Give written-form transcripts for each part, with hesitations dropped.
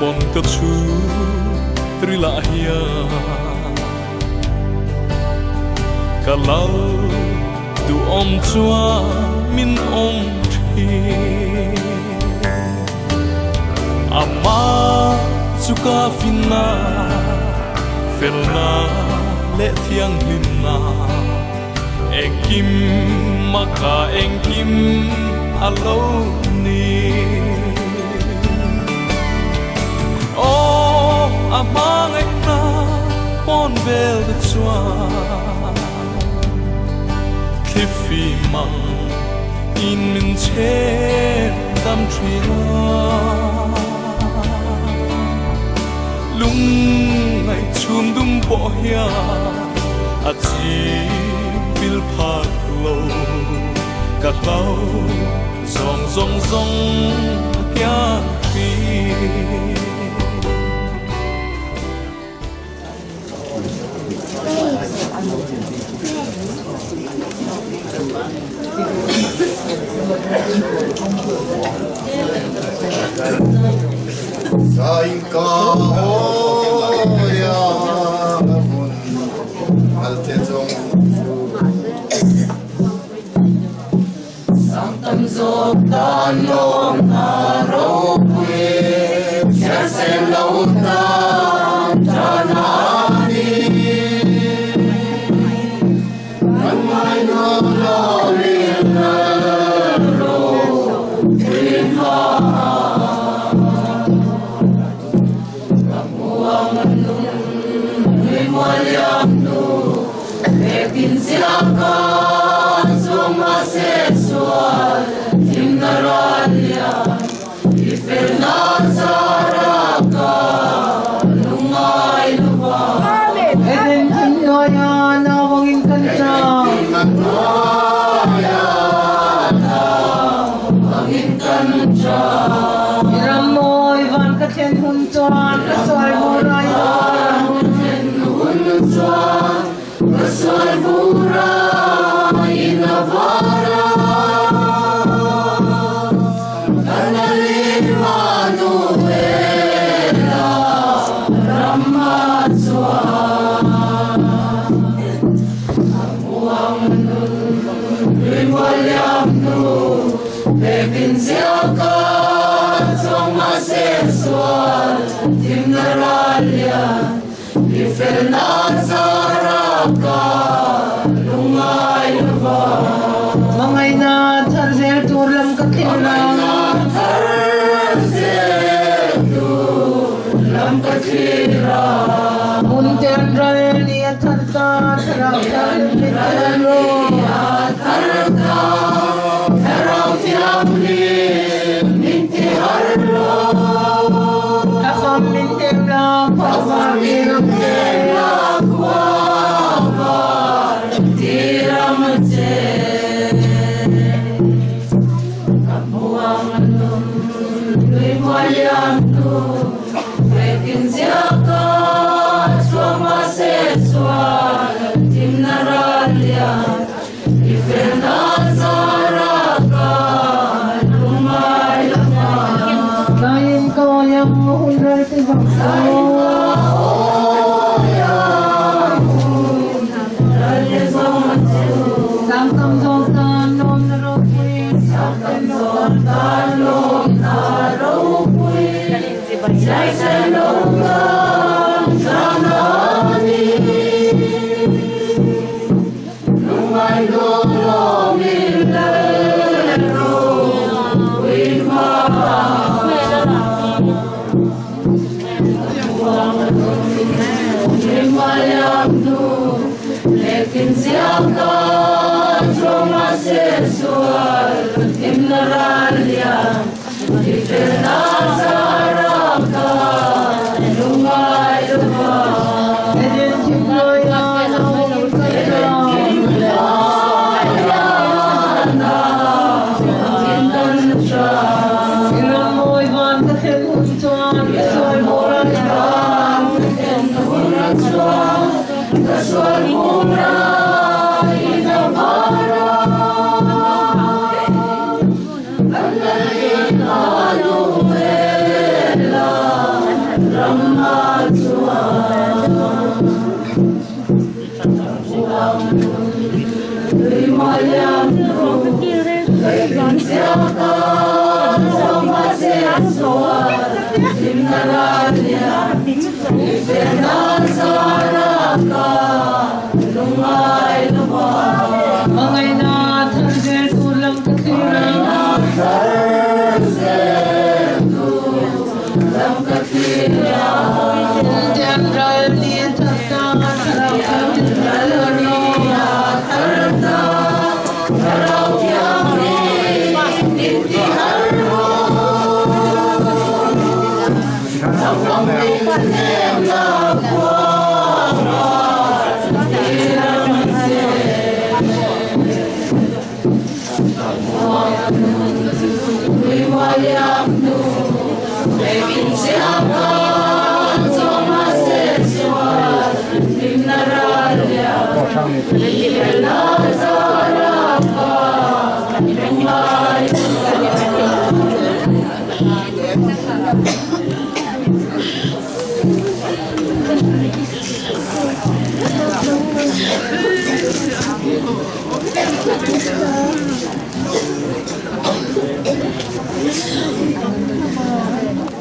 pawn ka chhu rilah hian ka lal duhawm chuan min awm thin. Amah chu ka finna, felna leh thianghlimna, engkim a kha engkim a lo ni. Aw, a hmangaihna pawn vel te chuan thlifi mang in min chhe dam thin a. Lungngaih chhum dum pawh hian a chi pil phak lo. Ka hlau zawng zawng zawng a kiang thin.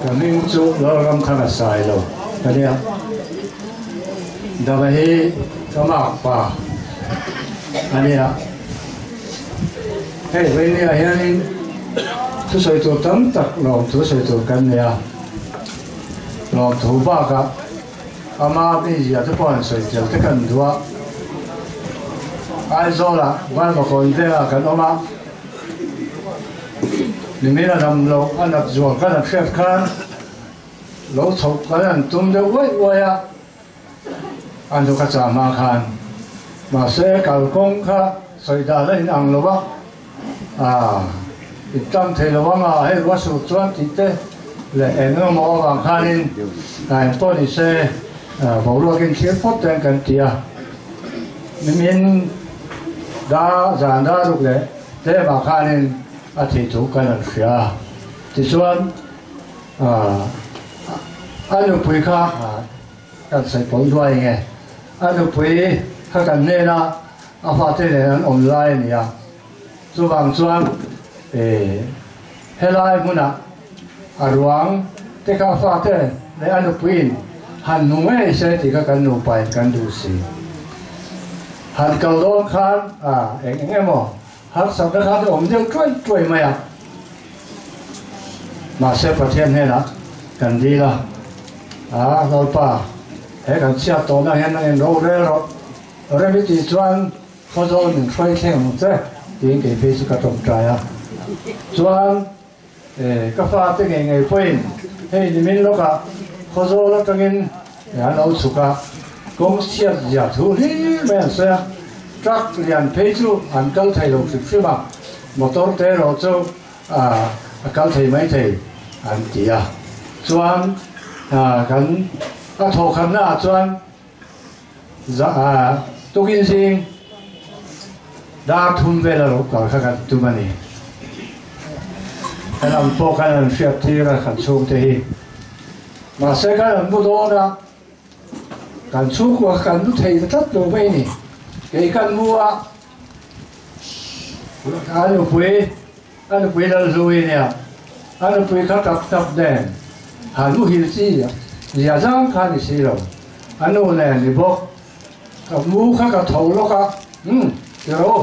Ka hming chu Lalram khan a sai lo ka nia. Dama hi ka mak pa a nia. Hei Vainia hianin thusawi tur tam tak lawmthu sawi tur kan nei a. Lawmthu bakah ama mizia te pawh an sawi tel te kan duh a. Aizawlah Vaivakawn velah kan awm a. Nimin a dam loh a nat zual kan a hriat khan lo chhoh kan an tum deuh uaih uaih a. An chu ka chah hma khan mahse kalkawng kha sawi dan a inang lo a, aah in tam thei lo ang a, hei rua sur chuan tih te leh eng emaw avang khanin eng pawh ni se boruakin thlir phawt te kan ti a, nimin da zan dar ruk leh tlemah khanin a thih thu kan han hria a, tichuan aah a nupui kha. Kan sawi pawl duai nge? A nupui kha kan hnena a fate nen an awm lai a ni a, chuvang chuan helai hmunah a ruang te kha a fate leh a nupuiin han hmu ngei se tih kha kan nupain kan duh si. Han kal dawn khan eng eng emaw harsatna kha te awm deuh tuai tuai mai a. Mahse Pathian hnenah kan dil a, A Lalpa, he kan chhiat tawhna hian nang in rorel rawh, rem i tih chuan khawzawl min hruai thleng ang che, tiin kei phei chu ka tawngtai a. Chuan ka fate ngei ngei pawhin hei nimin lawkah khawzawl atangin an lo chhuk a, kawng chhiat zia thu hlir mai an sawi a, truck lian phei chu an kal thei lo hrim hrim a. Motor te erawh chu a kal thei mai thei an ti a, chuan kan a thawhkhatna ah chuan tukin zing dar thum vel a lo kal kha kan tum a ni. Kan ang pawh khan an hriat tir a kan chhungte hi. Mahse kan an mu dawn a, kan chhungkua kha kan mu thei ta tlat lo mai a ni. Kei kan mu a. A nupui, a nupui Lalhlui nia, a nupui kha tap tap nen han muhil chi zia zang kha ni si lo, a nu nen ni bawk, ka mu kha ka tho lawk a, umm tiro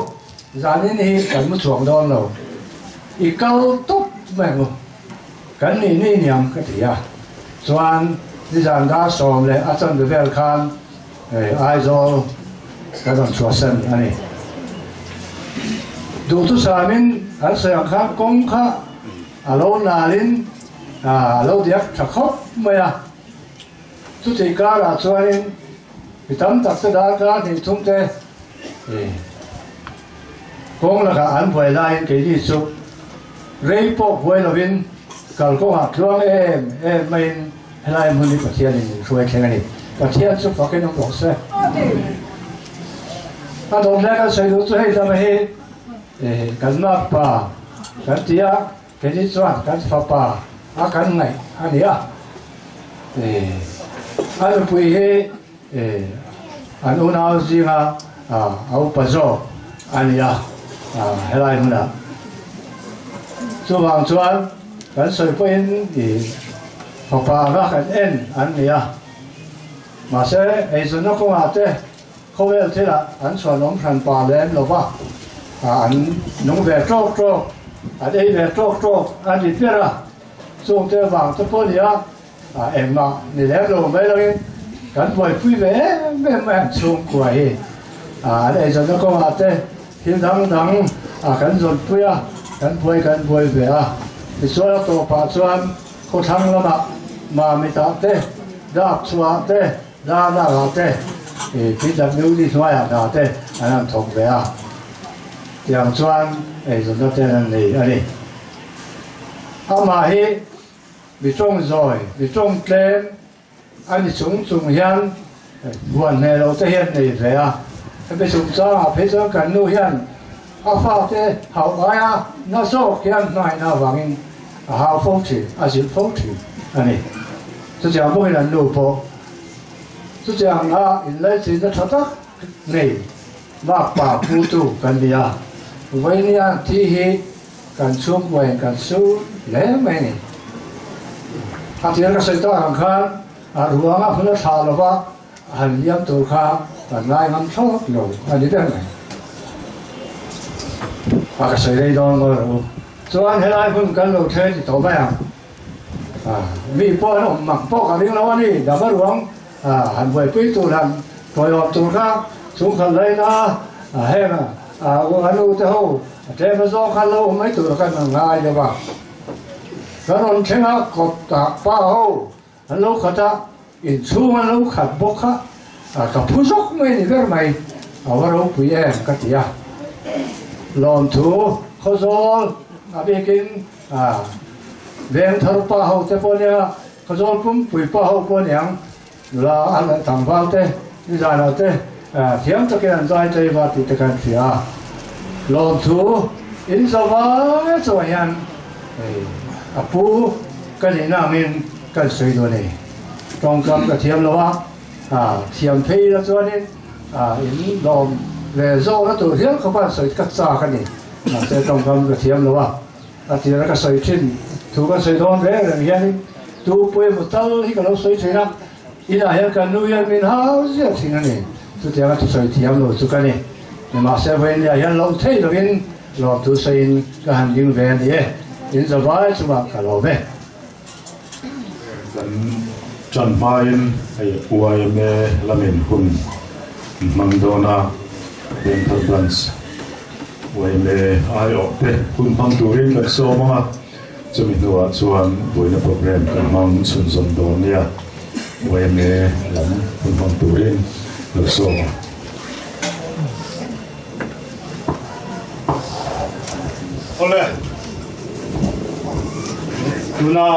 zanin hi kan mu chhuak dawn lo, i kal tawp mai ang u, kan nih ni niang ka ti a, chuan nizan dar sawm leh a chanve vel khan Aizawl kan rawn chhuahsan a ni. Duhthusamin an sawi ang khan kawng kha a lo nalin a lo diak tha khawp mai a. Chutih karah chuanin mi tam tak te darkar hnih thum te kawng lakah an buai laiin keini chu rei pawh buai lovin kalkawngah tluang em em maiin Helai hmun hi Pathianin min hruai thleng a ni. Pathian chu fakin awm rawh se. A dawt hle kan sawi duh chu hei dama hi kan makpa kan ti a, keini chuan kan fapa a kan ngaih a ni a. A nupui hi an unau zinga a upa zawk a ni a helai hmunah. Chuvang chuan kan sawi pawhin fapa anga kan en an ni a. Mahse, eizawnna kawngah te khawvel thilah an chhuanawm hran pa lem lo va, an nung ve tawk tawk, an ei ve tawk tawk a ni ber a. Chungte vang te pawh nia engmah ni lem lo mai loin kan buaipui ve em em mai ang chhungkua hi. An eizawnna kawngah te thil dang dang kan zawnpui a, kan buai kan buai ve a. Tichuan a tawpah chuan Khawthlang lamah Mamitah te, Dapchhuah te, Danarah te, PWD hnuaiah hna te an han thawk ve a. Tiang chuan eizawnna ten an nei a ni. Amah hi mi tawng zawi, mi tawng tlem a ni chung chung hian huan hneh loh te hian nei ve a. Hemi chungchangah phei chuan kan nu hian a fate hauh aia na zawk hian hnaihna avangin a hau fo thin, a zilh fo thin a ni. Chutiang bawkin an nu pawh chutianga inlaichinna tha tak nei makpa putu kan ni a. Vawinia thi hi Kan chhungkuain kan su hle mai a ni. A tir ka sawi tak ang khan a ruanga hmun a thlah lova a han liam tur kha kan ngai ngam thlawt lo a ni ber mai. A ka sawi rei dawn ngawi rawh u. Chuan helai hmun kan lo thleng ti tawh mai ang. Mi pawh an awm mak pawh ka ring lo a ni. Dama ruang han buaipui tur han tawiawm tur kha chhungkhat laina heng a nu te ho A tlem a zawng khan lo awm mai tur khan an ngai deuh a. Kan rawn thleng a, kawt ah pa ho an lo khat a, inchhung an lo khat bawk a, ka phu zawk mai ni ber mai, a va ropui em ka ti a. Lawmthu Khawzawl a bikin veng thar pa ho te pawh nia, Khawzawl pumpui pa ho pawh aniang, Nula a leh tlangval te, nizanah te thiam takin an zai tlei va tih te kan hria a. Lawmthu in zo vai chungah hian a pu ka nihna angin kan sawi duh a ni. Tawngkam ka thiam lo a, thiam phei ila chuanin in lawm ve zawkna tur hial khawpa an sawi ka chak a ni. Mahse tawngkam ka thiam lo a. A tira ka sawi thin thu ka sawi dawn reng reng hianin tu pawimawh tal hi ka lo sawi thin a, inah hian kan nu hian min hau ziah thin a ni. Chutianga thusawi thiam lo chu ka ni. Nimahse vawiinliah hian lo thei lovin lawmthu sawiin ka han ding ve a ni e. In zavai chungah ka lawm e. Kan ṭan hmain hei YMA lamin hun an hmang dawn a, Dental Branch YMA aiawh te hun hmang turin kan sawm ang a, chumi hnuah chuan vawiina programme kan hmang chhunzawm dawn nia, YMA lam hun hmang turin lo sawm ang. Awle, tuna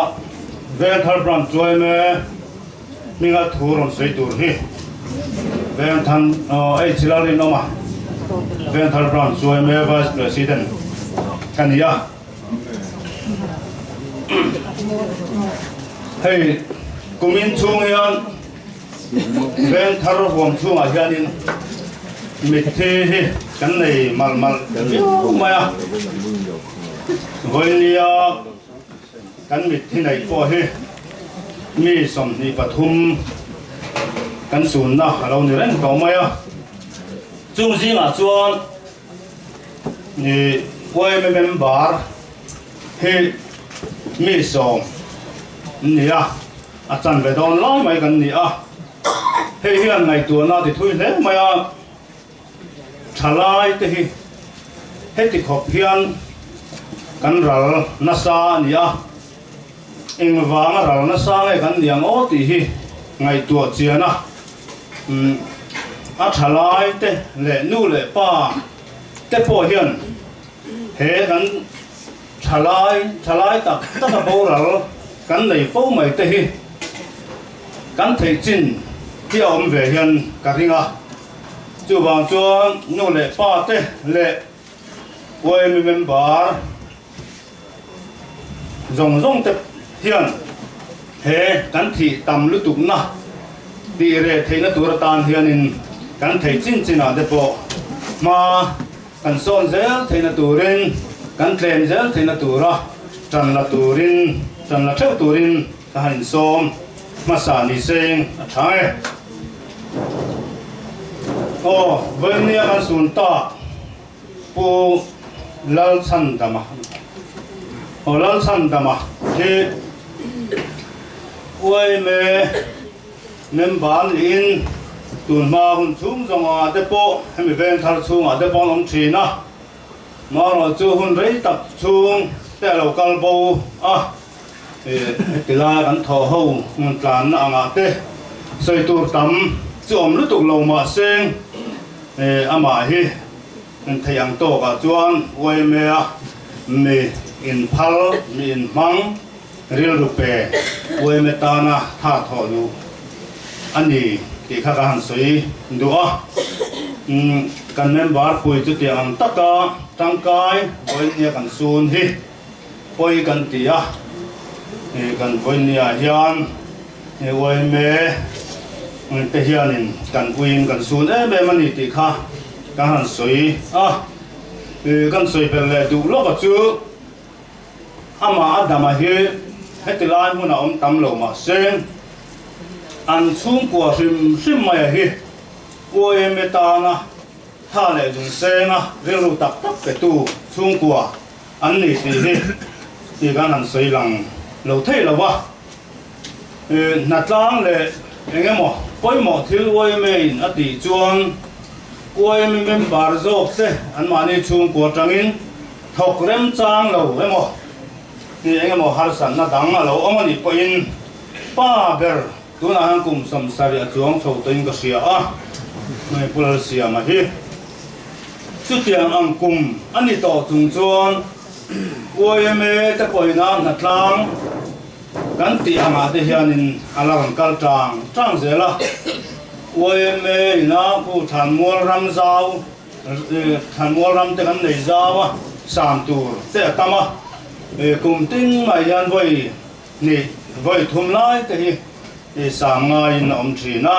Vengthar Branch Chuaime hminga thu rawn sawi tur hi Vengthan H Lalrinawma, Vengthar Branch Chuaime Vice President ka ni a. Hei kumin chhung hian Vengthar huam chhungah hianin mitthi hi kan nei malh malh viau mai a, vawinia kan mitthi neih pawh hi mi 23 kan sunna a lo ni reng tawh mai a, chung zingah chuan yma member hi mi 10 an ni a. A chan ve dawn lai mai kan ni a, hei hian ngaihtuahna a ti thui hle mai a, thalai te hi heti khawp hian kan ral nasa a ni a, engvanga ral nasa nge kan ni ang aw tih hi ngaihtuah chian a, a thalai te leh nu leh pa te pawh hian he kan Thalai, thalai tak tak a boral kan nei fo mai te hi kan theih chin hi a awm ve hian ka ring a. Chuvang chuan nu leh pa te leh YMA member zawng zawng te hian he kan thih tam lutukna tih reh theihna tur atan hianin kan theih chin chinah te pawh hma Kan sawn zel theihna turin, kan tlem zel theihna tura tan la turin, tan la theuh turin ka han insawm hmasa ni seng a tha e. Aw, vawinia kan sun tak Pu Lalchhandama, aw Lalchhandama hi yma member niin tun hma hun chhung zawngah te pawh hemi veng thar chhungah te pawh an awm thin a, marawh chu hun rei tak chhung te a lo kal bo a. Heti lai kan thawh ho hmun tlanna angah te sawi tur tam chu awm lutuk lo mahse amah hi thei ang tawkah chuan yma a mi inphal, mi inhmang rilru pe yma tana tha thawh duh a ni tih kha ka han sawi duh a. Kan member pui chutiang ang taka tangkai vawinia kan sun hi. Pawi kan ti a, kan vawinia hian yma te hianin kan uiin kan sun em em a ni tih kha kan han sawi a, kan sawi belh leh duh lawk a chu amah a dama hi heti lai hmunah awm tam lo mahse an chhungkua hrim hrim maia hi yma tana tha leh zungsenga rilru tak tak petu chhungkua An ni tih hi tih kan han sawi lang lo thei lo va. Hnatlang leh eng emaw pawimawh thil yma in a tih chuan yma member zawk te anmahni chhungkua atangin thawk remchang lo emaw tih eng emaw harsatna dang a lo awm a nih pawhin pa ber tunah hian kum 70 a chuang chho tawhin ka hria a, Pu Lalsiama hi. Chutiang ang kum a ni tawh chung chuan yma te pawhina hnatlang kan tih angah te hianin a la rawn kal tang tang zel a. Yma ina khu Thlanmual ram zau, Thlanmual ram te kan nei zau a, sam tur te a tam a. Kum tin mai hian vawi hnih, vawi thum lai te hi sam ngaiin a awm thin a.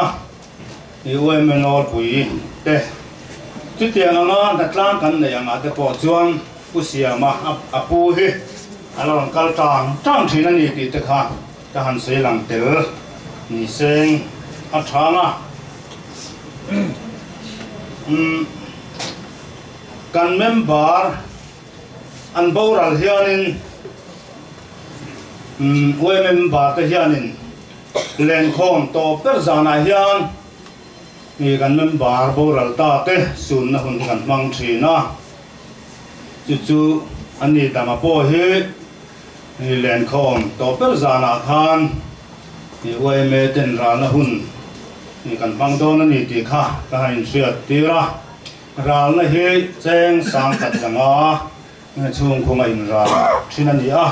Yma Nawlpui te chutiang anga hnatlang kan neih angah te pawh chuan Pu Siama a pu hi a la rawn kal tang tang thin a ni tih te kha ka han sawi lang tel ni seng a thang a. Umm kan member an boral hianin umm yma member te hianin Lenkhawm tawp ber zanah hian mi kan member boral ta te sunna hun hi kan hmang thin a, chu chu a ni danga pawh hi lenkhawm tawp ber zanah khan yma ten ralna hun kan hmang dawn a ni tih kha ka han inhriat tir a, ralna hi cheng sang khat zanga Chhungkhung a inral thin a ni a,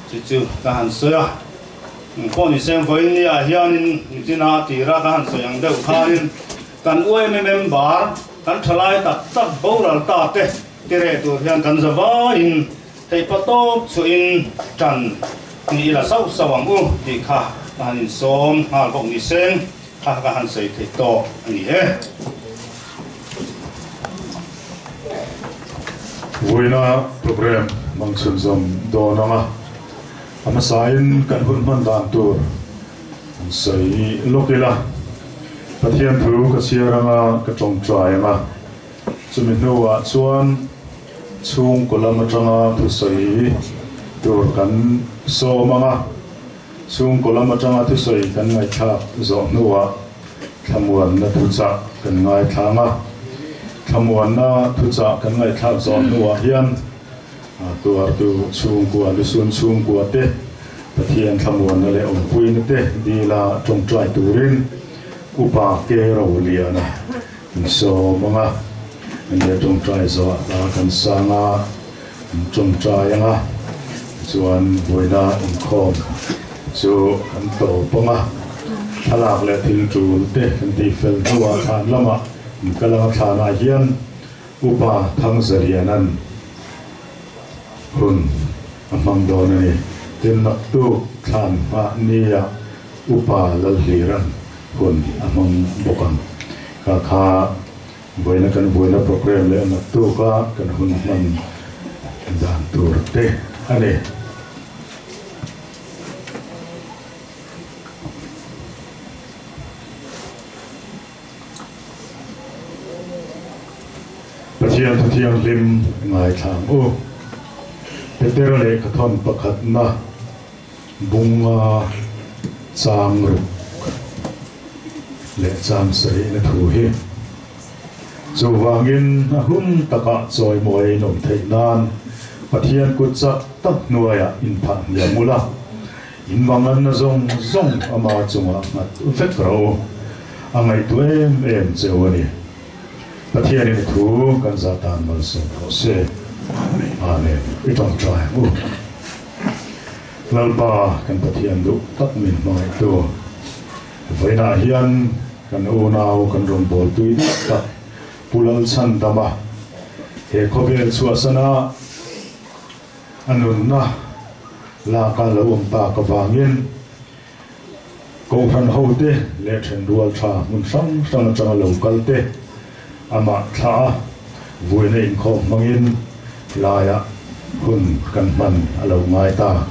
chu chu ka han sawi a. Pawh ni seng vawiin ni ah hianin nichina tira ka han sawi ang deuh khanin kan yma member kan thalai tak tak boral ta te tireh tur hian kan za vaiin theihpa tawp chhuahin tan ni ila sauh sauh ang u tih kha ka han insawm nghal bawk ni seng kha ka han sawi theih tawk a ni e. Vawiina program hmang chhunzawm dawn ang a, a hmasain kan hun hman dan tur an sawi lawk ila. Pathian thu ka chhiar ang a, ka tawngtai ang a, chumi hnuah chuan chhungkaw lam atanga thusawi tur kan sawm ang a, chhungkaw lam atanga thusawi kan ngaihthlak zawh hnuah Thlamuanna thuchah kan ngaithlang a, thlamuanna thuchah kan ngaihthlak zawh hnuah hian tuartu chhungkua, lusun chhungkua te, Pathian thlamuanna leh awmpuina te dila tawngtai turin Upa Ke Roliana an sawm ang a, ania tawngtai zawh hla kan sang a, an tawngtai ang a, tichuan buaina inkhawm chu kan tawp ang a, thlalak leh thil tul te kan tih fel hnuah thlan lamah an kal ang a, thlanah hian Upa Thangzaliana'n hun a hmang dawn a ni. Tin, naktuk thlan hmah nia Upa Lalhlira'n hun a hmang bawk ang. Kha kha Vawiina kan vawiina program leh naktuka kan hun hman dan tur te a ni. Pathian Thu Thianghlim ngaithla ang u. Petera lehkhathawn pakhatna bunga chang ruk leh chang sarihna thu hi chuvangin a hun takah chawimawi in awm theih nan Pathian kut chak tak hnuaiah inphah hniam ula, in manganna zawng zawng ama chungah nghat vek rawh u. A ngaihtuah em em che u a ni. Pathianin i thu kan zah tan malsawm rawh se. Amen. I tawngtai ang u. Lalpa kan Pathian duh tak min hmangaihtu, vawiinah hian kan unau kan rawnbawl tui duh tak Pu Lalchhandama he khawvel chhuahsana a nunna laka lo awm tak avangin Kohhran hote leh thenrual tha hmun hrang hrang atanga lo kal te amah thlah a, vuina inkhawm hmangin laiah hun kan hman a lo ngai ta.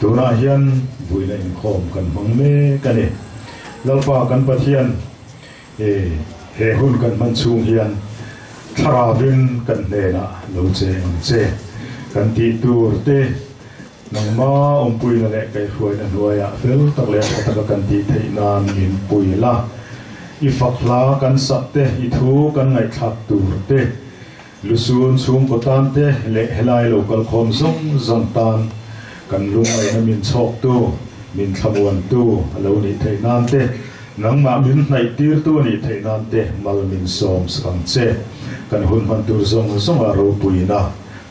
Tunah hian vuina inkhawm kan hmang mek a ni. Lalpa kan Pathian e he hun kan hman chhung hian thlaravin kan hnenah lo cheng ang che kan tih tur te, Nangma awmpuina leh kaihhruaina hnuaiah fel tak leh tha taka kan tih theih nan min pui la. I fak hla kan sak te, i thu kan ngaihthlak tur te, lusun chhungkaw tan te leh helai lo kalkhawm zawng zawng tan kan lungngaihna min chhawktu, min thlamuantu a lo nih theih nan te, nangmah min hnaih tirtu a nih theih nan te mal min sawm sak ang che. Kan hun hman tur zawng zawngah ropuina.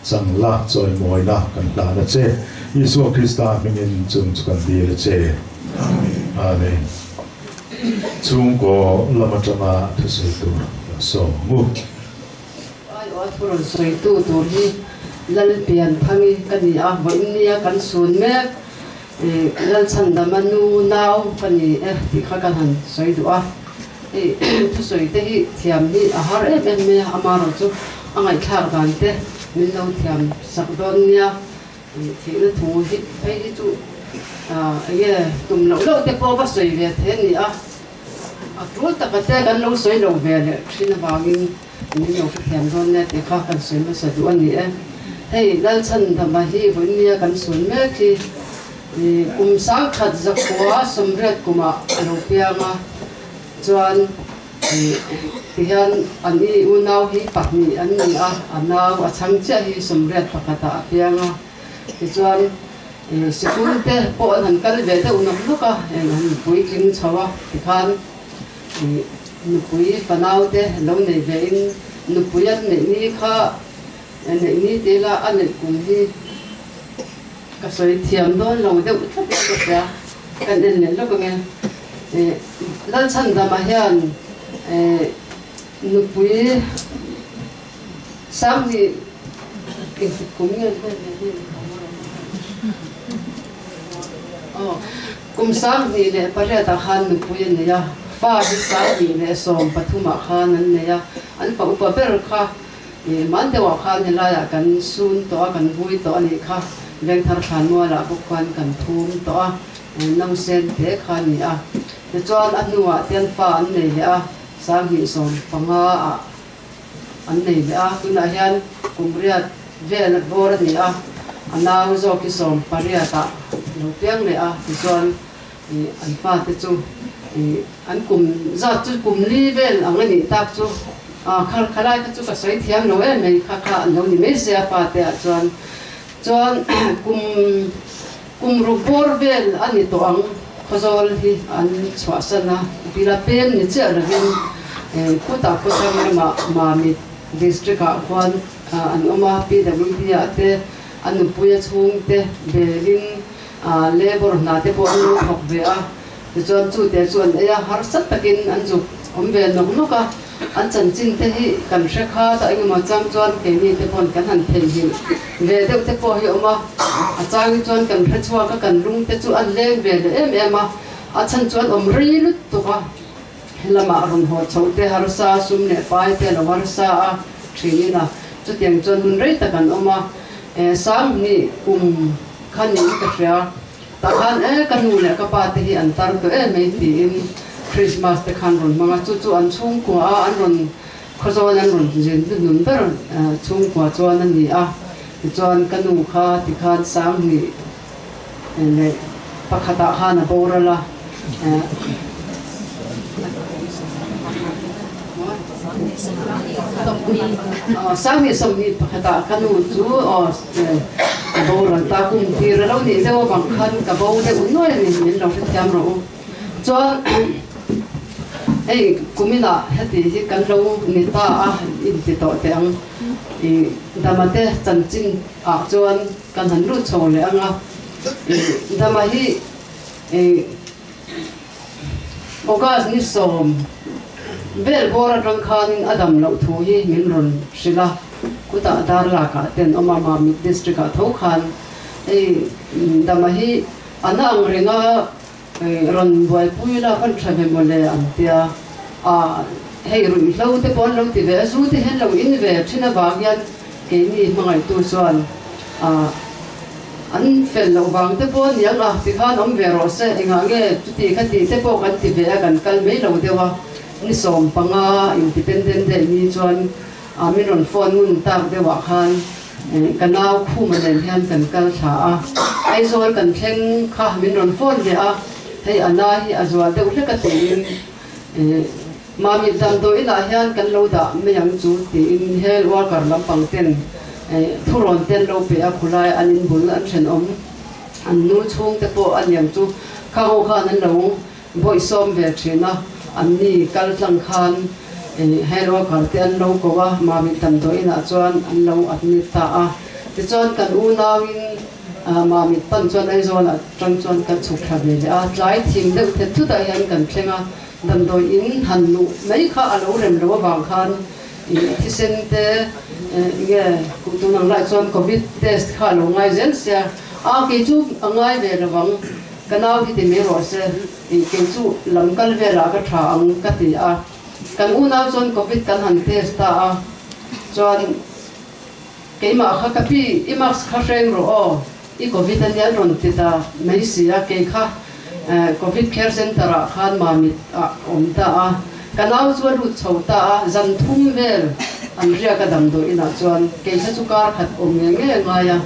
Changla chawimawina kan hlan a che. Isua Krista hmingin chung chu kan dil a che. Amen. Chhungkaw lam atanga thusawi tur kan sawm ang u. Aiawh thu rawn sawitu tur hi Lalpianthangi ka ni a, vawiin nia kan sun mek. Lalchhandama nu nau ka ni e tih kha ka han sawi duh a, hei thusawi te hi thiam hi a har em em mai a, amaherawh chu a ngaihthlak dan te min lo thiam sak dawn nia, thihna thu hi phei hi chu enge tum loh loh te pawh va sawi ve thei a ni a, a tul taka te kan lo sawi lo ve leh thin avangin min lo hrethiam dawn nia tih kha kan sawi hmasa duh a ni e. Hei Lalchhandama hi vawiin nia kan sun mek hi kum sangkhat zakua sawmriat kumah a lo piang a, chuan tihian an i unau hi pahnih an ni a, a nau a chhang chiah hi sawmriat pakhatah a piang a, tichuan sikul te pawh an han kal ve deuh nawk nawk a, heng an puitling chho a tikhan. Nupui fanau te lo nei ve in nupui an neih ni kha neih ni te ila a neih kum hi ka sawi thiam dawn lo deuh tlat in ka hria kan en leh lawk ange Lalchhandama hian nupui Sanghnih engtik kum nge aw kum 28 ah khan nupui a nei a, fa hi 2013 ah khan an nei a, an fa upa ber kha man deuh ah khan helaiah kan sun tawh a, kan vui tawh a nih kha, Vengthar Thlanmualah bawk khuan kan thum tawh a, nausen te kha a ni a, tichuan a hnuah te an fa an nei leh a, 2015 ah. An nei leh a, tunah hian kum riat vel bawr a ni a, a nau zawk hi 18 ah lo piang leh a, tichuan ih an fate chu ih an kum zat chu kum li vel ang a nih tak chu ah kha khalai kha chu ka sawi thiam lo em mai kha kha an lo ni mai sia fate ah chuan chuan kum kum ruk bawr vel a ni tawh ang. Khawzawl hi an chhuahsan a, Bila peng ni chiah lovin khutah khawthlang lamah Mamit District ah khuan an awm a, PWD ah te a nupui a chhungte belin labour hna te pawh an lo thawk ve a, tichuan chute chu an ei a, harsa takin an zuk awm ve nawk nawk a, an chanchin te hi kan hre kha ta engemaw chang chuan keini te pawn kan han theihnghilh ve deuh te pawh hi awm a, a chang hi chuan kan hre chhuak a, kan lung te chu an leng ve leh em em a, a chhan chuan awm rei lutuk a, helamah rawn haw chhoh te harsa sum leh pai te a lo harsa a thin a, chutiang chuan hun rei tak an awm a, 2000 kum kha niin ka hria. Tah khan e ka nu leh ka pa te hi an tar tawh em mai tiin Christmas te khan rawn hmang a, chu chu an chhungkua a an rawn Khawzawl an rawn zin hnuhnun ber chhungkua chuan a ni a, tichuan ka nu kha tikhan 2001 ah khan a boral a. 2021 ah ka nu chu a boral ta, kum tir a lo nih deuh avang khan ka bo deuh nuai a ni, min lo hrethiam rawh u. Chuan hei kuminah heti hi kan lo ni ta a inti tawh teh ang. I Dama te chanchin ah chuan kan han lut chho leh ang a. I Dama hi i August ni sawm vel bawr atang khanin a dam loh thu hi min rawn hrilh a. Kutah Darlakah ten awm a, Mamit district ah tho khan hei Dama hi A na ang renga rawn buaipui la kan tha ve mawle an tia. A hei ruihhlo te pawh an lo ti ve a, zu te hian lo in ve thin avang hian keini hmangaihtu chuan a an fel loh vang te pawh aniang a tikhan awm ve rawh se, engah nge chuti kha tih te pawh kan ti ve a, kan kal mai lo deuh a. Ni 15 Independent Day ni chuan a min rawn phone ngun tak deuhah khan Ka nau Khuma nen hian kan kal thla a, Aizawl kan thleng kha min rawn phone leh a, hei a na hi a zual deuh hlek a tiin Mami damdawi inah hian kan lo dah mai ang chu tiin hel worker lampang ten thurawn te an lo pe a, khulai an inbul an thenawm an nu chhungte pawh a niang chu kha ho khan an lo Bawihsawm ve thin a, an ni kal tlang khan hel worker te an lo ko a, Mamit damdawi inah chuan an lo admit ta a. Tichuan kan unauin Mamit pan chuan Aizawl atang chuan kan chhuk thla ve leh a, tlai thim deuh thet thutah hian kan thleng a, damdawi in han luh mai kha a lo rem lo avang khan thisen te nge tun ang lai chuan covid test kha a lo ngai zel sia, a kei chu a ngai ve lo ang. Ka nau hi ti mai rawh se, tih kei chu lam kal velah ka tha ang ka ti a. Kan unau chuan covid kan han test ta a, chuan keimah kha ka pi i mask kha hreng rawh aw, i covid a nia an rawn ti ta mai si a, kei kha covid care center ah khan mamit ah awm ta a, ka nau chu a lut chho ta a, zan thum vel an riak a damdawi inah chuan kei kha chu kar khat awm nge nge a ngai a.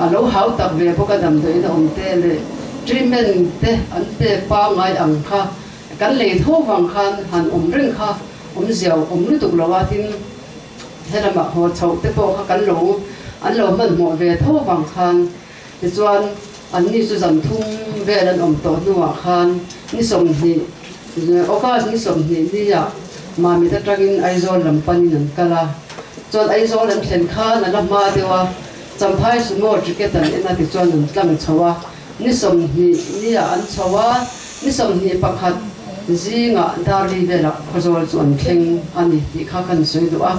A lo hau tak ve bawk a damdawiin a awm te leh treatment te an pek pangngai ang kha kan lei tho vang khan han awm reng kha awm ziau awm lutuk lo a tin helamah haw chhoh te pawh kha kan lo an lo hmanhmawh ve tho vang khan tichuan anni chu zan thum vel an awm tawh hnuah khan ni 20 August ni 20 nia Mamit atangin Aizawl lam panin an kal a. Chuan Aizawl an thlen khan a la hma deuh a, Champhai Sumo ticket an en a tichuan an tlang chho a, ni 20 niah an chho a, ni 21 zingah Darli velah Khawzawl chu an thleng a ni tih kha kan sawi duh a.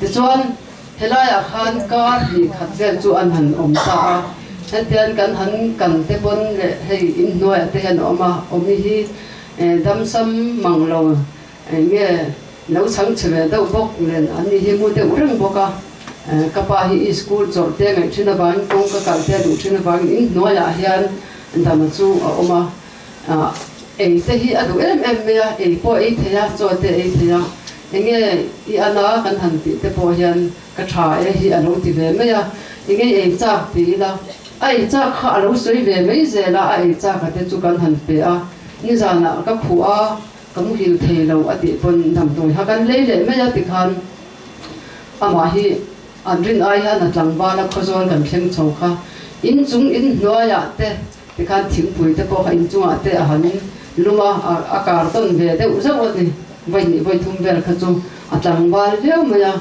Tichuan helaiah khan kar hnih khat vel chu an han awm ta a, hetian kan han kan te pawn leh hei inhnuaiah te hian a awm a, awmi hi damsam mang lo Eng nge lo chhang chhe ve deuh bawk nen an ni hi mu deuh reng bawk a, ka pa hi i school chawlh te ngaih thin avangin kawng ka kalh te a duh thin avangin in hnuaiah hian dama chu a awm a, ei te hi a duh em em mai a, ei pawh ei thei a, chaw te ei thei a, eng nge i ana kan han tih te pawh hian ka tha e hi a lo ti ve mai a, eng nge i ei chak ti ila a ei chak kha a lo sawi ve mai zel a, a ei chak a te chu kan han pe a, nizanah ka khuh a. Ka muhil thei lo a tih pawn damdawi kha kan lei leh mai a tikhan amah hi an rin ai hian a tlangval a khawzawl kan thleng chho kha inchung inhnuaiah te tikhan thingpui te pawh kha inchungah te a han lum a a kar tawn ve deuh zauh a ni vawi hnih vawi thum vel kha chu a tlangval viau mai a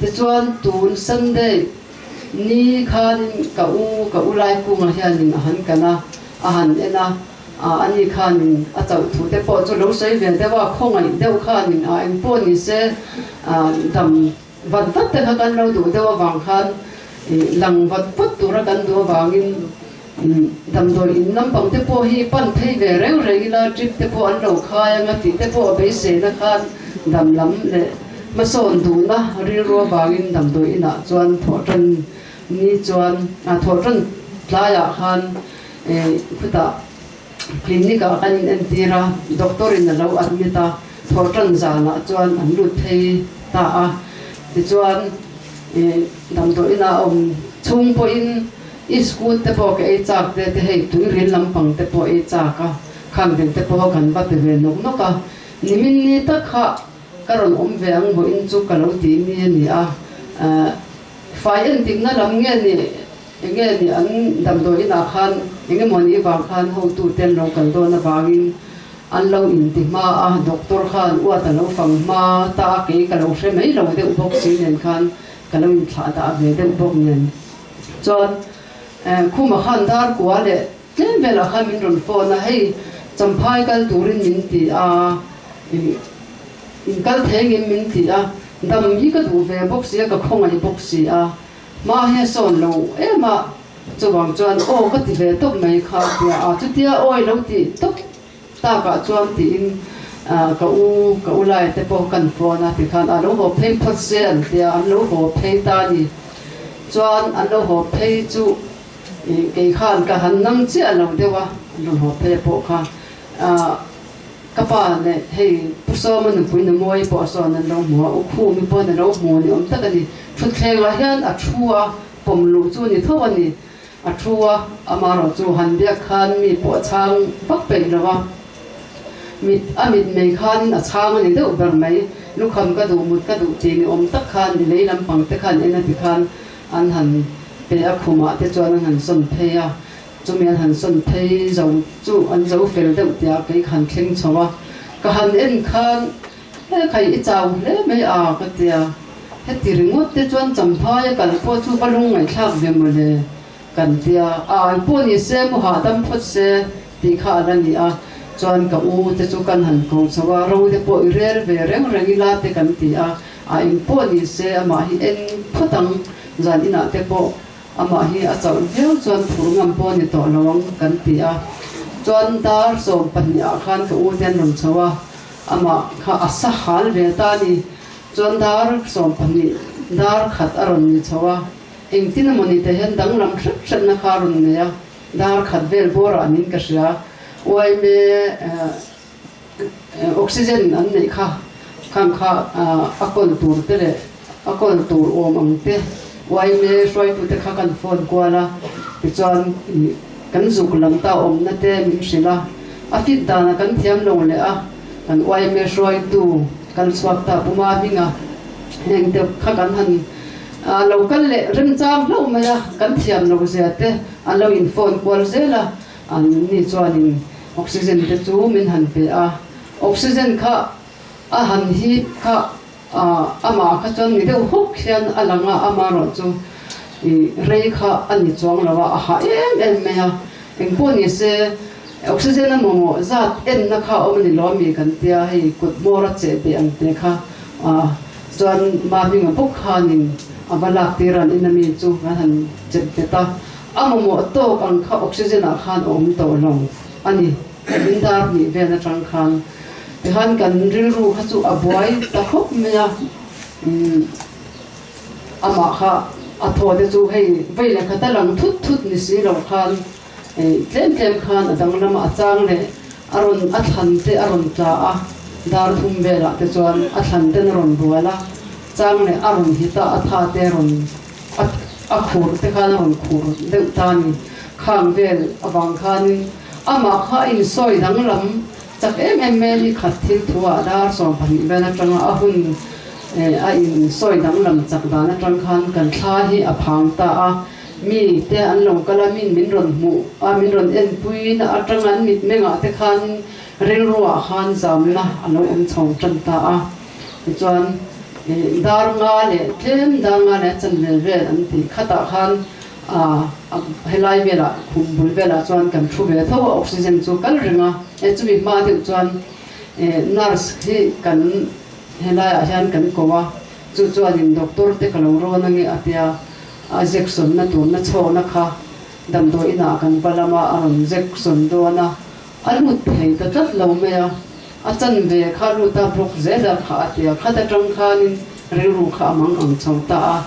tichuan tun Sunday ni khanin ka u ka u Laikunga hianin a han kan a a han en a. A ani khanin a chauh thu te pawh chu lo sawi ve deuh a, khawngaih deuh khanin a eng pawh ni se dam vat vat te kha kan lo duh deuh avang khan lang vat vat tura kan duh avangin damdawi in lampang te pawh hi pan phei ve reng reng ila trip te pawh an lo khai anga tih te pawh a beiseina khan dam lam leh hmasawn duhna rilru avangin damdawi inah chuan thawhtan ni chuan thawhtan tlaiah khan Khutah clinic ah kan in entir a, doctor in a lo admit a. Thawhṭan zanah chuan an lut phei ta a, tichuan damdawi inah a awm chhung pawhin i school te pawh ka ei chak te te hei tuiril lampang te pawh ei chak a, khang vel te pawh kan va pe ve nawk nawk a, nimin ni tak kha ka rawn awm ve ang vawiin chu ka lo tih mi a ni a, fai entikna lam nge ni enge ni an damdawi inah khan eng emaw ni vang khan hotu te an lo kal dawn avangin An lo inti hma a, doctor khan uat a lo fang hma ta a, kei ka lo hre mai lo deuh bawk si nen khan ka lo inthlah dah ve deuh bawk nen chuan Khuma khan dar kua leh tlem velah khan min rawn phone a, hei Champhai kal turin min ti a, in kal thei ngem min ti a, dam hi ka duh ve bawk si a, ka khawngaih bawk si a, hma hi a sawn lo em a, Chuvang chuan aw ka ti ve tawp mai kha a tia a, chutia awi lo tih tawp takah chuan tiin ka u ka u lai te pawh kan phone a tikhan a lo haw phei phawt se an tia, an lo haw phei ta a ni. Chuan an lo haw phei chu kei khan ka han nang chiah lo deuh a, an rawn haw phei pawh kha ka pa leh hei Pu Sawma nupui Numawi pawh sawn an lo hmu a, U Khumi pawhin a lo hmu ni awm tak a ni. Thutthlengah hian a thu a. Pawm luh chu ni tho a ni. A thu a, amaherawh chu han biak khan mi pawh a chhang vak peih lo a. Mit a mit mei khanin a chhang a ni deuh ber mai. Lukham ka duh, mut ka duh tih ni awm tak khan i lei lampang te khan en a ti khan an han pe a, khumah te chuan an han sawn phei a. Chumi an han sawn phei zo chu an zo fel deuh tiah kei khan thleng chho a. Ka han en khan He khai i chau hle mai a ka tia, heti ringawt te chuan Champhai a kal pawh chu va lung ngaihthlak ve mawle kan tia, a ai pawh ni se mu hahdam phawt se tih kha a la ni a, chuan ka u te chu kan han ko chho a, ro te pawh i rel ve reng reng ila te kan ti a, a eng pawh ni se amah hi eng phawt ang, zan inah te pawh amah hi a chauh viau chuan phur ngam pawh a ni tawh lo ang kan ti a, chuan dar 12 ah khan ka u te an rawn chho a. Amah kha a sa hal ve ta a ni. Chuan dar 12 dar khat a rawn ni chho a, engtin emaw ni te hian danglam hrep hrepna kha a rawn nei a, dar khat vel bawrah niin ka hria. Uaime oxygen an neih kha khang kha a kawl tur te leh a kawl tur awm ang te uaime hruaitute kha kan phone kual a, tichuan Kan zuk lam ta awmna te min hrilh a, a fit dana kan thiam lo leh a, kan yma hruaitu kal chhuak ta Pu Mahminga heng te kha kan han lo kal leh remchang hlauh mai a, kan thiam lo zia te an lo in phone kual zel a, an ni chuanin oxygen te chu min han pe a, oxygen kha a han hip kha Amah kha chuan mi deuh hawk hian a lang a, amaherawh chu i rei kha a ni chuang lo a, a hah em em mai a. Engpawh ni se oxygen a mamawh zat enna kha a awm a ni lo ami kan tia, hei kut hmawr a cheh beh ang te kha chuan Mahminga bawk khanin a va lak tir an in ami chu kan han chep bet a, a mamawh tawk ang kha oxygen ah khan a awm tawh lo a ni. Min dar hnih vel atang khan tihan kan rilru kha chu a buai ta khawp mai a, umm amah kha a thaw te chu hei vei leh khat a lang thut thut ni si lo khan tlem tlem khan a danglam a chang leh a rawn a thlan te a rawn tla a, dar thum velah te chuan a thlan ten a rawn bual a, chang leh a rawn hit a, a tha te a rawn a khur te khan a rawn khur deuh ta a ni, khang vel avang khanin. Amah kha a insawi danglam chak em em mai a ni khat thil thu ah dar 12 vel atanga a hun a insawi danglam chak dan atang khan kan thla hi a phang ta a, mi te an lo kal a, min min rawn hmuh a, min rawn enpui na atang an mitmengah te khan rilruah khan zamna a lo awm chho tan ta a, tichuan dar nga leh tlem dar nga leh a chanvel vel an tih khatah khan A helai velah khum bul velah chuan kan thu ve tho a, oxygen chu kal reng a, e chumi hma deuh chuan nurse hi kan helaiah hian kan ko a, chu chuanin doctor te ka lo rawn ange a tia, a jection na tur na chhawkna kha damdawi inah kan va lam a, a rawn jection dawn a, a lut thei ta tlat lo mai a, a chanve kha lut a block zel a kha a tia, khat atang khanin rilru kha a mang ang chho ta a.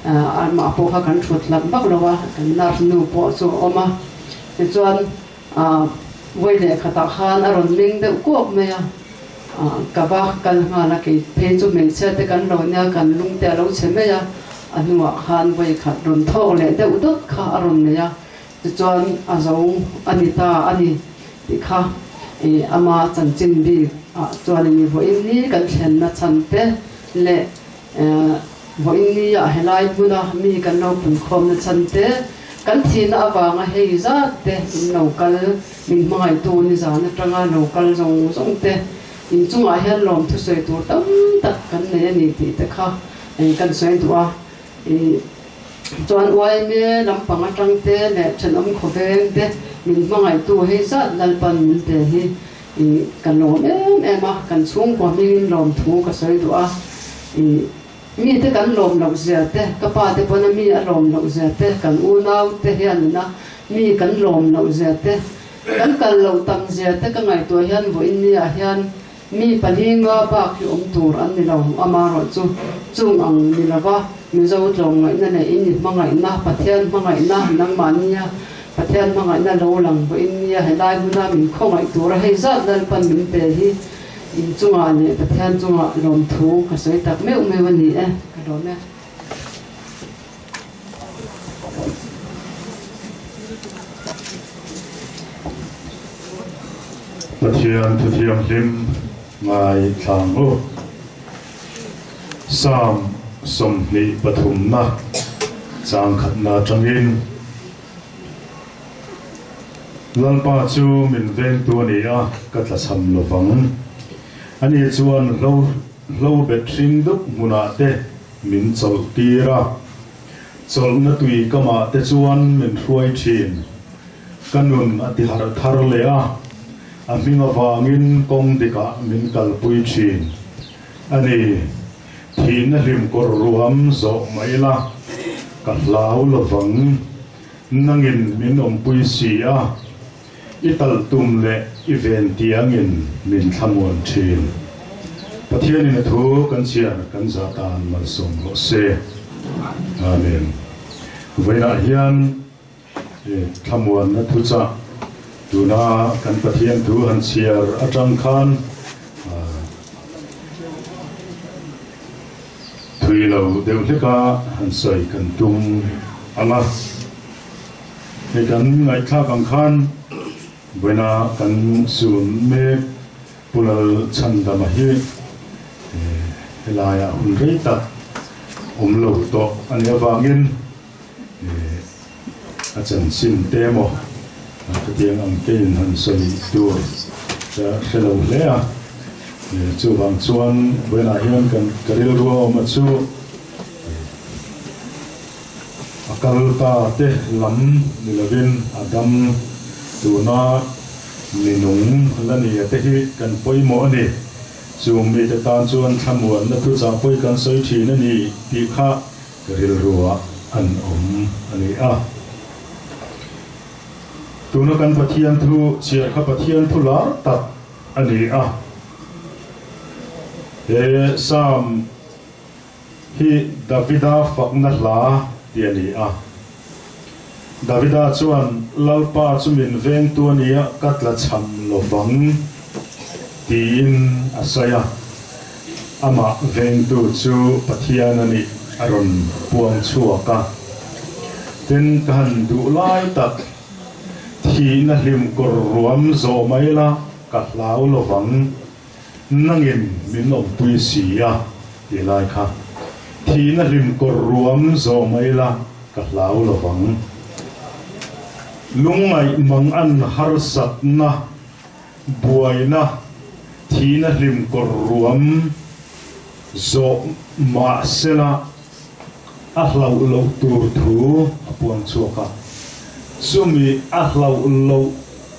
Amah pawh kha kan thut hlak vak lo a, kan nurse nu pawh chu a awm a, tichuan vawi leh khatah khan a rawn meng deuh kuak mai a. Ka va kal nghal a, kei phei chu hmeichhia te kan lo nia, kan lung te a lo chhe mai a, a hnuah khan vawi khat rawn thawk leh deuh dawt kha a rawn nei a, tichuan a zo a ni ta a ni tih kha ama chanchin bik ah chuan in vawiin ni kan thlenna chhan te leh Vawiin ni ah helai hmuna mi kan lo punkhawmna chhan te, kan thihna avanga hei zat te in lo kal, min hmangaihtu nizan atanga lo kal zawng zawng te inchungah hian lawm thusawi tur tam tak kan nei a ni tih te kha kan sawi duh a. Chuan YMA lampang atang te leh thenawm khawveng te min hmangaihtu hei zat Lalpan min pe hi I ka lawm em em a, kan chhungkua hmingin lawmthu ka sawi duh a, i mite kan lawm loh zia te, ka pa te pawn a mi a lawm loh zia te, kan unau te hianin a mi kan lawm loh zia te, kan kal loh tam zia te ka ngaihtuah hian vawiin ni ah hian mi palinga bak hi awm tur an ni lo, amarawh chu chung ang ni lova Mizo tlawmngaihna leh in i hmangaihna, Pathian hmangaihna nangmahnia Pathian hmangaihna lo lang pawhin nia helai hmuna min khawngaih tura hei zat Lalpan min pe hi in chungah leh Pathian chungah lawmthu ka sawi tak meuh meuh a ni e, ka lawm e. Pathian thuthianghlim ngaithlang u. Psalm 23 na chang khatna atangin, Lalpa chu min vengtu a ni a, ka tlachham lovang. Ani chuan hlo hlo bet hring dup hmunah te min chawlh tir a, chawlhna tui kamah te chuan min hruai thin. Ka nun a ti harh thar leh a, a hming avangin kawng dikah min kalpui thin. A ni, thihna hlim kawr ruam zawh mai la, ka hlau lovang. Nangin min awmpui si a, i talh tum leh i ven tiangin min thlamuan thin. Pathianin a thu kan chhiar kan zah tan malsawm rawh se. Amen. Vawiinah hian thlamuanna thuchah tuna kan Pathian thu han chhiar atang khan thui lo deuh hleka han sawi kan tum ang a. Hei kan ngaihthlak ang khan vawiina kan sun mek Pu Lal Chhandama hi helaiah hun rei tak awm lo tawh a nih avangin A chanchin te emaw khatiang ang kein han sawi tur ka hre lo hle a, chuvang chuan vawiinah hian kan ka rilru a awm a chu a kal ta te lam ni lovin a dam tuna minung la ni a te hi kan pawimawh a ni. Chung mite tan chuan thlamuanna thuchah pawi kan sawi thin a ni tih kha Ka rilruah an awm a ni a. Tuna kan Pathian thu chhiar kha Pathian thu lar tak a ni a. He Psalm hi Davida fakna hla ti a ni a. Davida chuan, Lalpa chu min vengtu a nia, ka tlachham lovang, tiin a sawi a. Amah vengtu chu Pathian a nih a rawn puang chhuak a. Tin, ka han duh lai tak, thihna hlim kawr ruam zawh mai la, ka hlau lovang, nangin min awmpui si a, ti lai kha. Thihna hlim kawr ruam zawh mai la, ka hlau lovang. Lungngaih mang an harsatna, buaina, thihna hlim kawr ruam zawh mah sela a hlauh loh tur thu a puang chhuak a. Chumi a hlauh loh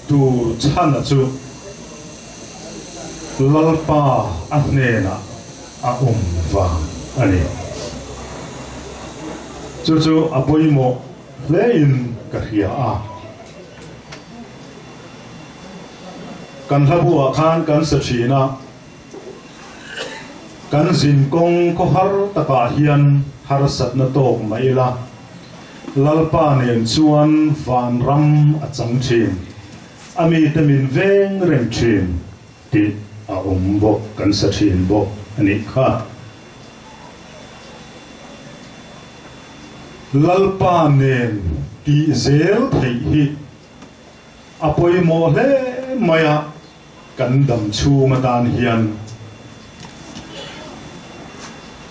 tur chhana chu Lalpa a hnenah a awm vang a ni. Chu chu a pawimawh hlein ka hria a. Kan hlabuah khan kan sa thin a, kan zin kawng khawhar takah hian harsatna tawk mah ila, Lalpa nen chuan vanram a chang thin, a mite min veng reng thin tih. a awm bawk, kan sa thin bawk a nih kha. Lalpa nen tih zel theih hi a pawimawh hle mai a, kan dam chhung atan hian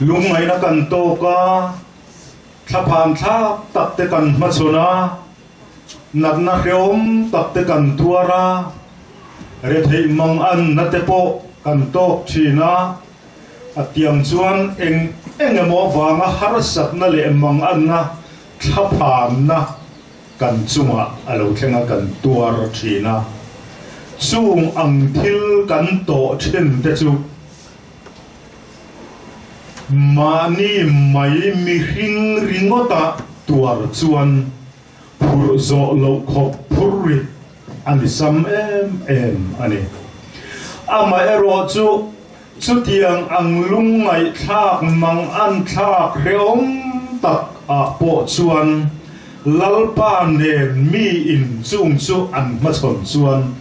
lungngaihna kan tawk a, thlaphan thlak tak te kan hmachhawn a, natna hrehawm tak te kan tuar a, retheih mang anna te pawh kan tawk thin a, a tiang chuan eng eng emaw vanga harsatna leh mang anna thlaphanna kan chungah a lo thleng a, kan tuar thin a, chung ang thil kan tawh thin te chu Mahni mai mihring ringawta tuar chuan phurh zawh loh khawp phur rit a ni sam em em a ni. Amaherawh chu chutiang ang lungngaihthlak mang anthlak hrehawm tak ah pawh chuan Lalpa nen mi in chung chu an hmachhawn chuan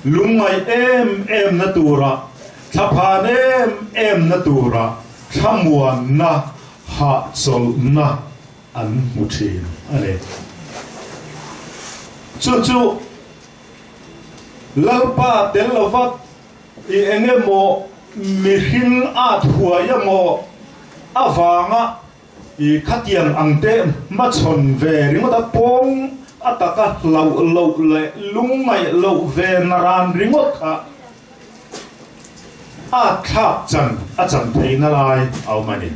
lungngaih em em na turah Thlaphan em em na tura thlamuanna hahchawlhna an hmu thin a ni. Chu chu Lalpa tel lova i eng emaw mihring at huai emaw avanga I khatiang ang te hmachhawn ve ringawt a pawng a taka hlauh loh leh lungngaih loh ve na ran ringawt kha a thlak chan a chan theihna lai a awm a ni.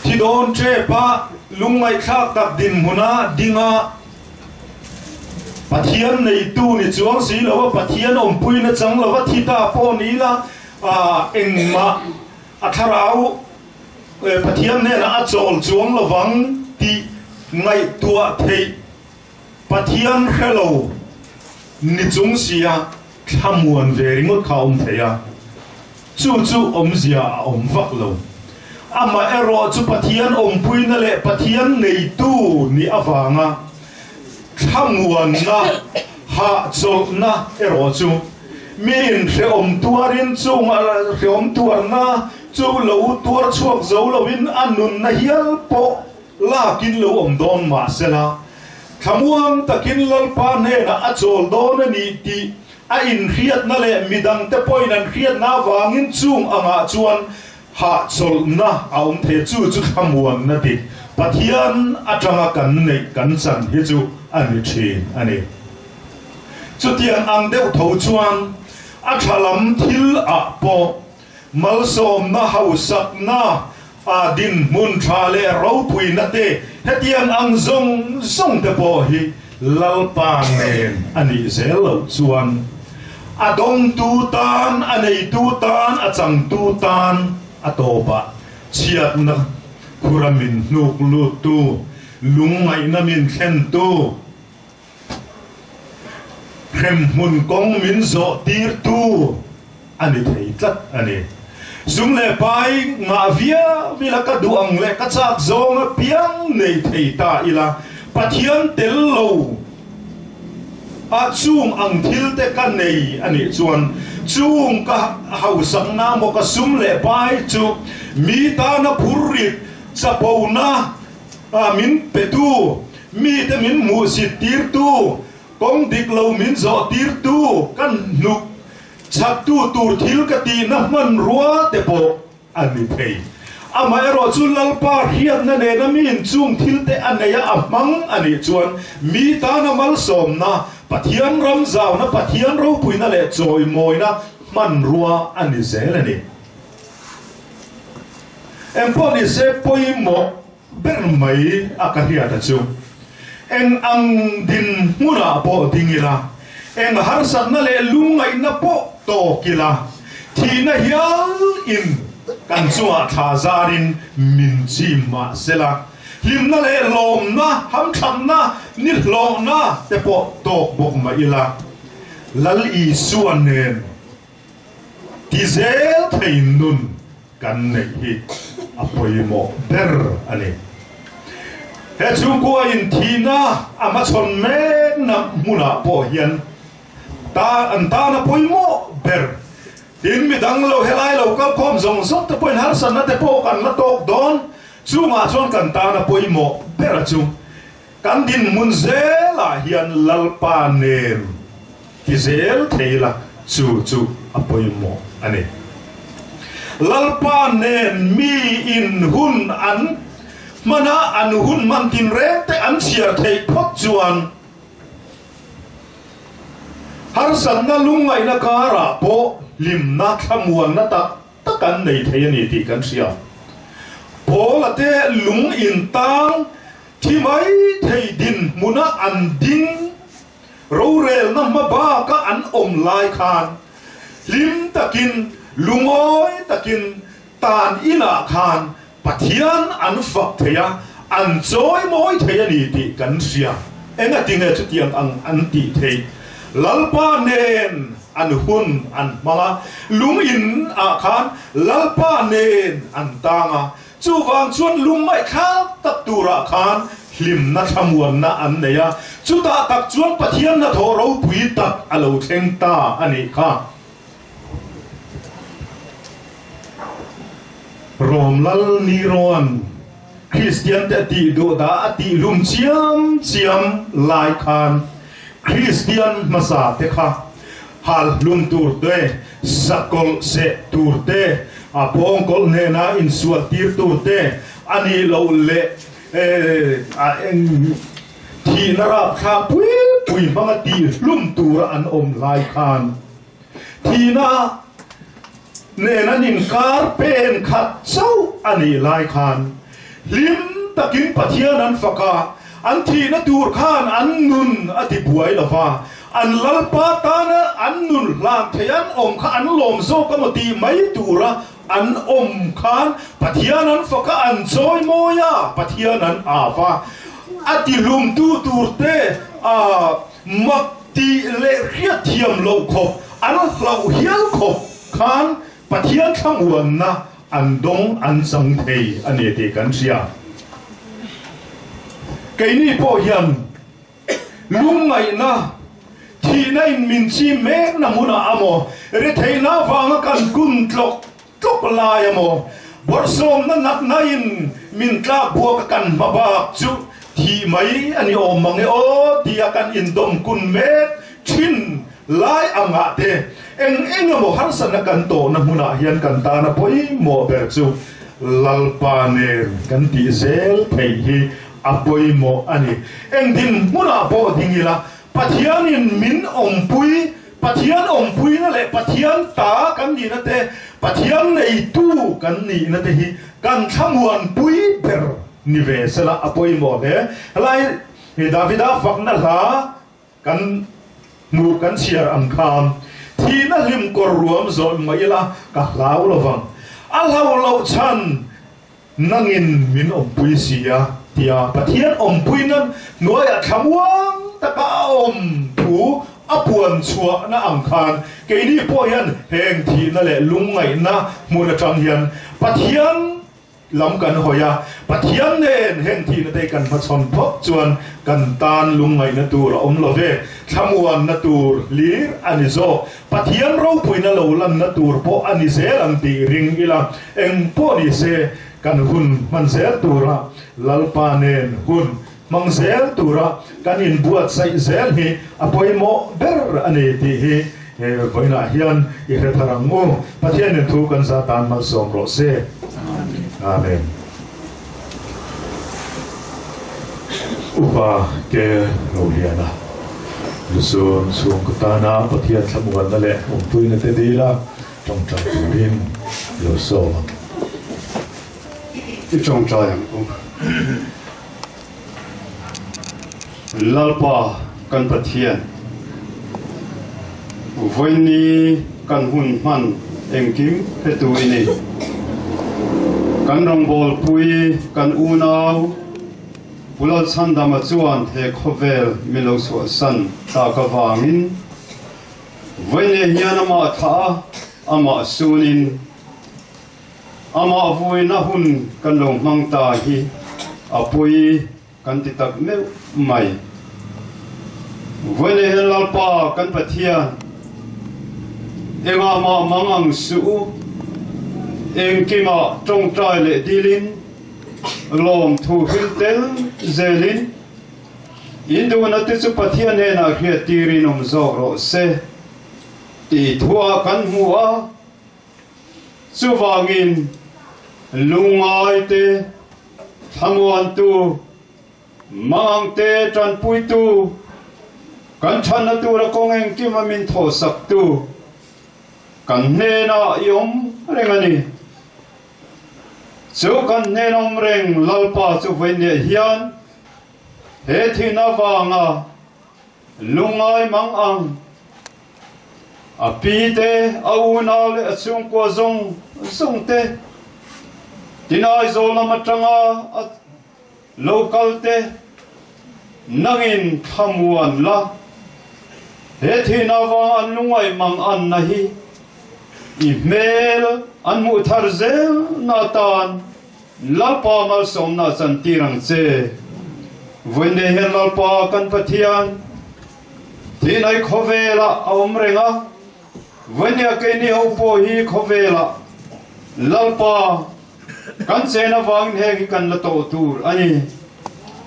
Thi dawn tep a lungngaihthlak tak dinhmuna dinga Pathian neitu ni chuang si lo a, Pathian awmpui na chang lo a, thi ta pawh ni ila engmah a thlarau Pathian hnenah a chawl chuang lovang tih ngaihtuah theih Pathian hre lo ni chung sia thlamuan ve ringawt kha a awm thei a, chu chu awmzia a awm vak lo. Amaherawh chu Pathian awmpuina leh Pathian neitu nih avanga thlamuanna, hahchawlhna erawh chu miin hrehawm tuarin chung hrehawm tuarna chu lo tuar chhuak zo loin a nunna hial pawh lakin lo awm dawn mah sela, thlamuang takin Lalpa hnenah a chawl dawn a ni tih a inhriatna leh midangte pawhin an hriatna avangin chung angah chuan hahchawlhna a awm thei a, chu chu thlamuanna dik Pathian atanga kan neih kan chan hi chu a ni thin a ni. Chutiang ang deuh tho chuan a tha lam thil ah pawh Malsawmna, hausakna, a dinhmun tha leh ropuina te, hetiang ang zawng zawng te pawh hi Lalpa nen a nih zel loh chuan a dawngtu tan, a neitu tan, a changtu tan a tawpah chhiatna khura min hnuk luttu, lungngaihna min thlentu, Hremhmun kawng min zawh tirtu a ni thei tlat a ni. Sum leh pai ngah viau ila ka duh ang leh ka chak zawng apiang nei thei ta ila, Pathian tel lo a chung ang thil te ka nei a nih chuan chung ka hausakna maw ka sum leh pai chu mi tana phurrit chapona min petu, mite min hmuhsit tirtu, kawng dik lo min zawh tirtu, ka hnuk chhattu tur thil ka tihna hmanrua te pawh a ni thei. Amaherawhchu Lalpa hriatna nena miin chung thil te a nei a, a hmang a nih chuan mi tana malsawmna, Pathian ram zauna, Pathian ropuina leh chawimawina hmanrua a ni zel a ni. Engpawh ni se pawimawh ber mai a ka hriat a chu. Eng ang dinhmunah pawh ding ila, eng harsatna leh lungngaihna pawh tawk ila, thihna hial in kan chungah thla zarin min chim mah sela, hlimna leh lawmna, hamthatna, nihlawhna te pawh tawk bawk mah ila, Lal Isua nen Ti zel thei nun kan neih hi a pawimawh ber a ni. He chhungkua in thihna a hmachhawn mekna hmunah pawh hian ta an tan a pawimawh ber. Tin, midang lo helai lo kalkhawm zawng zawng te pawhin harsatna te pawh kan la tawk dawn. Chungah chuan kan tan a pawimawh ber a chu kan dinhmun zelah hian Lalpa nen ti zel thei la chu chu a pawimawh a ni. Lalpa nen mi in hun an hman a, an hun hman tinreng te an chhiar theih phawt chuan harsatna lungngaihna karah pawh hlimna thlamuanna tak tak an nei thei a ni tih kan hria. Paula te lung in tang thi mai thei dinhmuna an ding Rorelna hma baka an awm lai khan hlim takin, lungawi takin tan inah khan Pathian an fak thei a, an chawimawi thei a ni tih kan hria. Engatinge chutiang ang an tih theih? Lalpa nen an hun an hmang a, lung in ah khan Lalpa nen an tang a, Chuvang chuan lungngaihthlak tak turah khan hlimna thlamuanna an nei a, chutah tak chuan Pathian hnathawh ropui tak a lo thleng ta a nih kha. Rom Lal Neroan Kristiante a tih duh dah a tih hlum chiam chiam lai khan Kristian hmasa te kha Hal hlum tur te, sakawlh seh tur te, a pawngkawlh hnena insual tir tur te, a nih loh leh a eng thihna rapthlak pui pui hmanga tih hlum tura an awm lai khan thihna nen an inkar pen khat chauh a nih lai khan hlim takin Pathian an fak a, an thihna tur khan an nun a ti buai lo va, an Lalpa tana an nun hlan thei an awm kha an lawm zawk emaw tih mai tura an awm khan Pathian an fak a, an chawimawi a, Pathian an av a, a ti hlumtu tur te a mak tih leh hriatthiam loh khawp an hlauh hial khawp khan Pathian thlamuanna an dawng an chang thei a ni tih kan hria. Keini pawh hian lungngaihna, thihna in min chi mekna hmunah amaw, retheihna avanga kan kun tlawk tlawk lai amaw, bawrhsawmna natna in min tlak buak a kan hma bak chu thih mai a ni awm mang e aw tia kan indawm kun mek thin lai angah te eng eng emaw harsatna kan tawhna hmunah hian kan tana pawimawh ber chu Lalpa nen kan tih zel theih hi a pawimawh a ni. Eng din hmunah pawh ding ila Pathianin min awmpui, Pathian awmpuina leh Pathian ta kan nihna te, Pathian neitu kan nihna te hi kan thlamuanpui ber ni ve sela a pawimawh hle. Helai Davida fakna hla Kan hmuh kan chhiar ang khan thihna hlim kawr ruam zawh mai ila ka hlau lo vang. A hlau loh chhan nangin min awmpui si a tia Pathian awmpui nan hnuaiah thlamuang taka a awm thu a puan chhuahna ang khan keini pawh hian heng thihna leh lungngaihna hmun atang hian Pathian Lam kan hawi a, Pathian nen heng thihna te kan hmachhawn phawt chuan kan tan lungngaihna tur a awm lo ve, thlamuanna tur hlir a ni zawk. Pathian ropuina lo lanna tur pawh a ni zel ang tih ring ila, eng pawh ni se kan hun hman zel tura Lalpa nen hun hmang zel tura kan inbuatsaih zel hi a pawimawh ber a ni tih hi vawiinah hian i hre thar ang u. Pathianin thu kan za tan malsawm rawh se. Amen. Upa ke Roliana Lusun chhungkaw tana Pathian thlamuanna leh awmpuina te dila tawngtai turin lo sawm ang. I tawngtai ang u. Lalpa kan Pathian, vawiini kan hun hman engkim hretu i ni. Kan rawngbawlpui kan unau Pu Lalchhandama chuan he khawvel min lo chhuahsan tak avangin vawiini hian amah thlah a, amah sunin Amah vuina hun kan lo hmang ta hi a pawi. kan ti tak meuh mai. Vawiin hian Lalpa kan Pathian engah mah mang ang suh u, engkimah tawngtai leh dilin, lawmthu hrilh tel zelin, in duhna te chu Pathian hnenah hriattirin awm zawk rawh se tih thuah kan hmu a. Chuvangin lungngaite thlamuantu, mangangte tanpuitu, kan chhanna tura kawng engkima min thawhsaktu kan hnenah i awm reng a ni. Chu kan hnen awm reng Lalpa chu vawiinniah hian he thihna avanga Lungngai mang ang. A pi te, a unau leh a chhungkua zawng zawng te, tin Aizawl lam atanga a lo kal te, nangin thlamuan la. He thihna avanga an lungngaih mang anna hi i hmel an hmuh thar zel na atan Lalpa malsawmna chantir ang che. Vawiin hian Lalpa kan Pathian thinai khawvelah a awm reng a, vawinia keini ho pawh hi khawvelah Lalpa kan chen avangin heng hi kan la tawh tur a ni.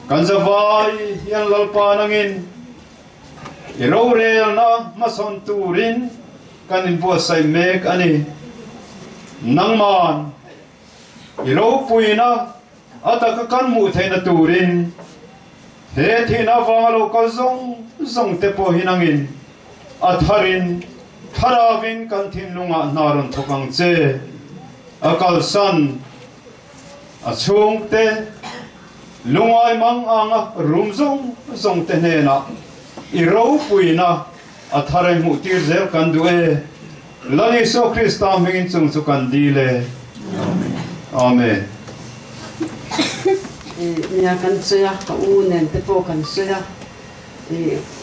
Kan zavai hian Lalpa nangin i rorelna hmasawn turin kan inbuatsaih mek a ni. Nangman I ropuina a taka kan hmuh theihna turin he thihna avanga lo kal zawng zawng te pawh hi nangin a tharin thlaravin kan thinlungah hna rawn thawk ang che. A kalsan a chhungte lungai mang anga rum zawng zawng te hnenah i ropuina a thar e hmuh tir zel kan duh e. Lal Isua Krista hmingin chung chu kan dil e. Amen. Nia kan sawi a, ka u nen te pawh kan sawi a,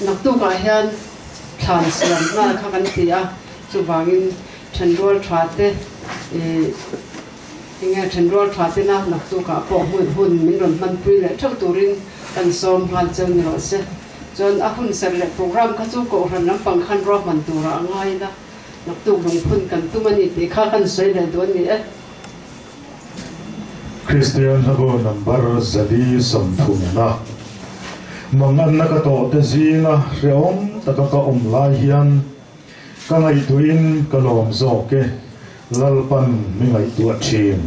naktukah hian thlan siam nghal kha kan ti a, chuvangin thenrual tha te enge thenrual tha tena naktukah pawh hun min rawn hmanpui leh theuh turin kan sawm nghal cheu ni rawh se. Chuan a hun serh leh program kha chu Kohhran lampang khan ruahman turah a ngai ila, naktuk lungphun kan tum a ni tih kha kan sawi leh duh a ni e. Kristian hlabu number 130 na manganna ka tawh te zinga hrehawm taka ka awm lai hian ka ngaihtuahin ka lawm zawk e, Lalpan mi ngaihtuah thin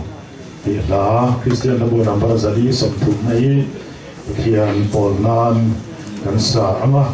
tih hla Kristian hlabu number 130 na hi Pathian pawl nan kan sa ang a.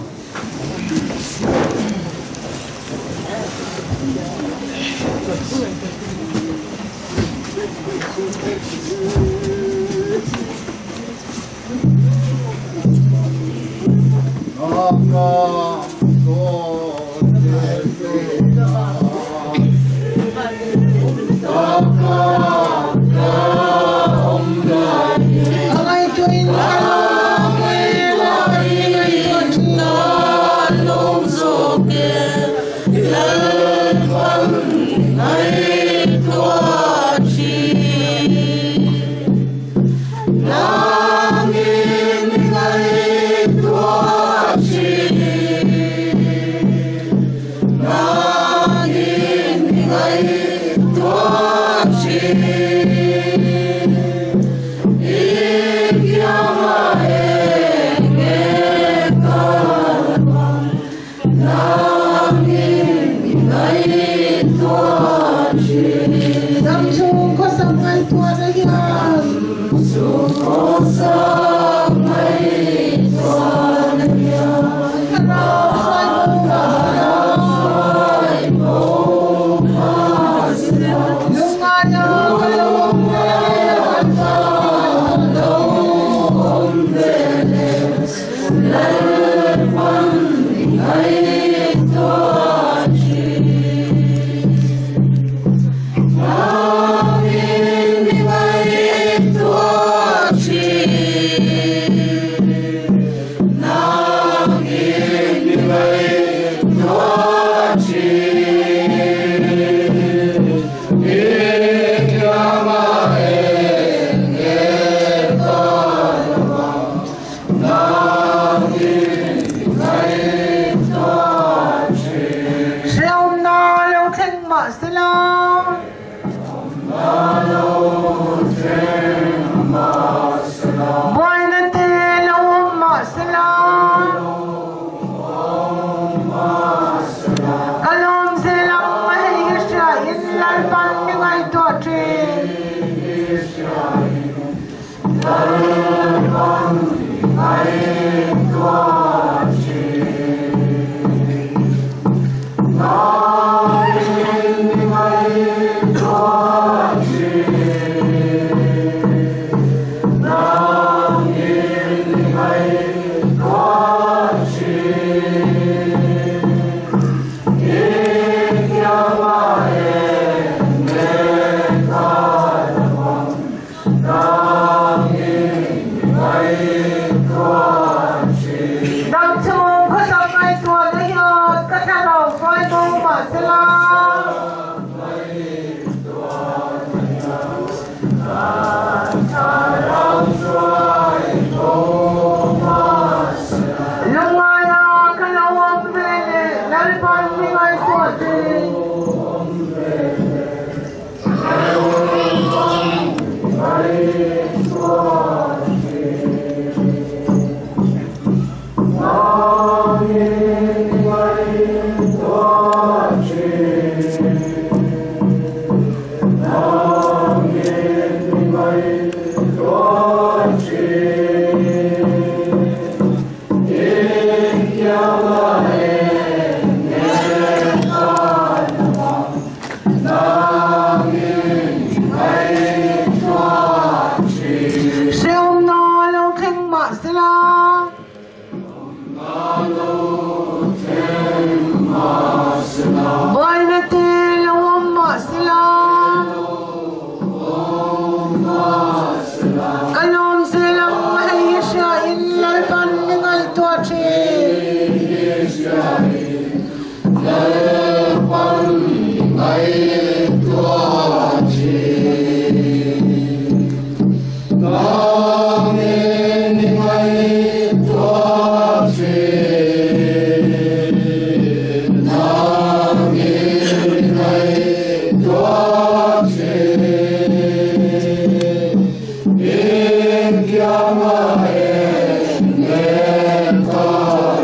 kianga en len ta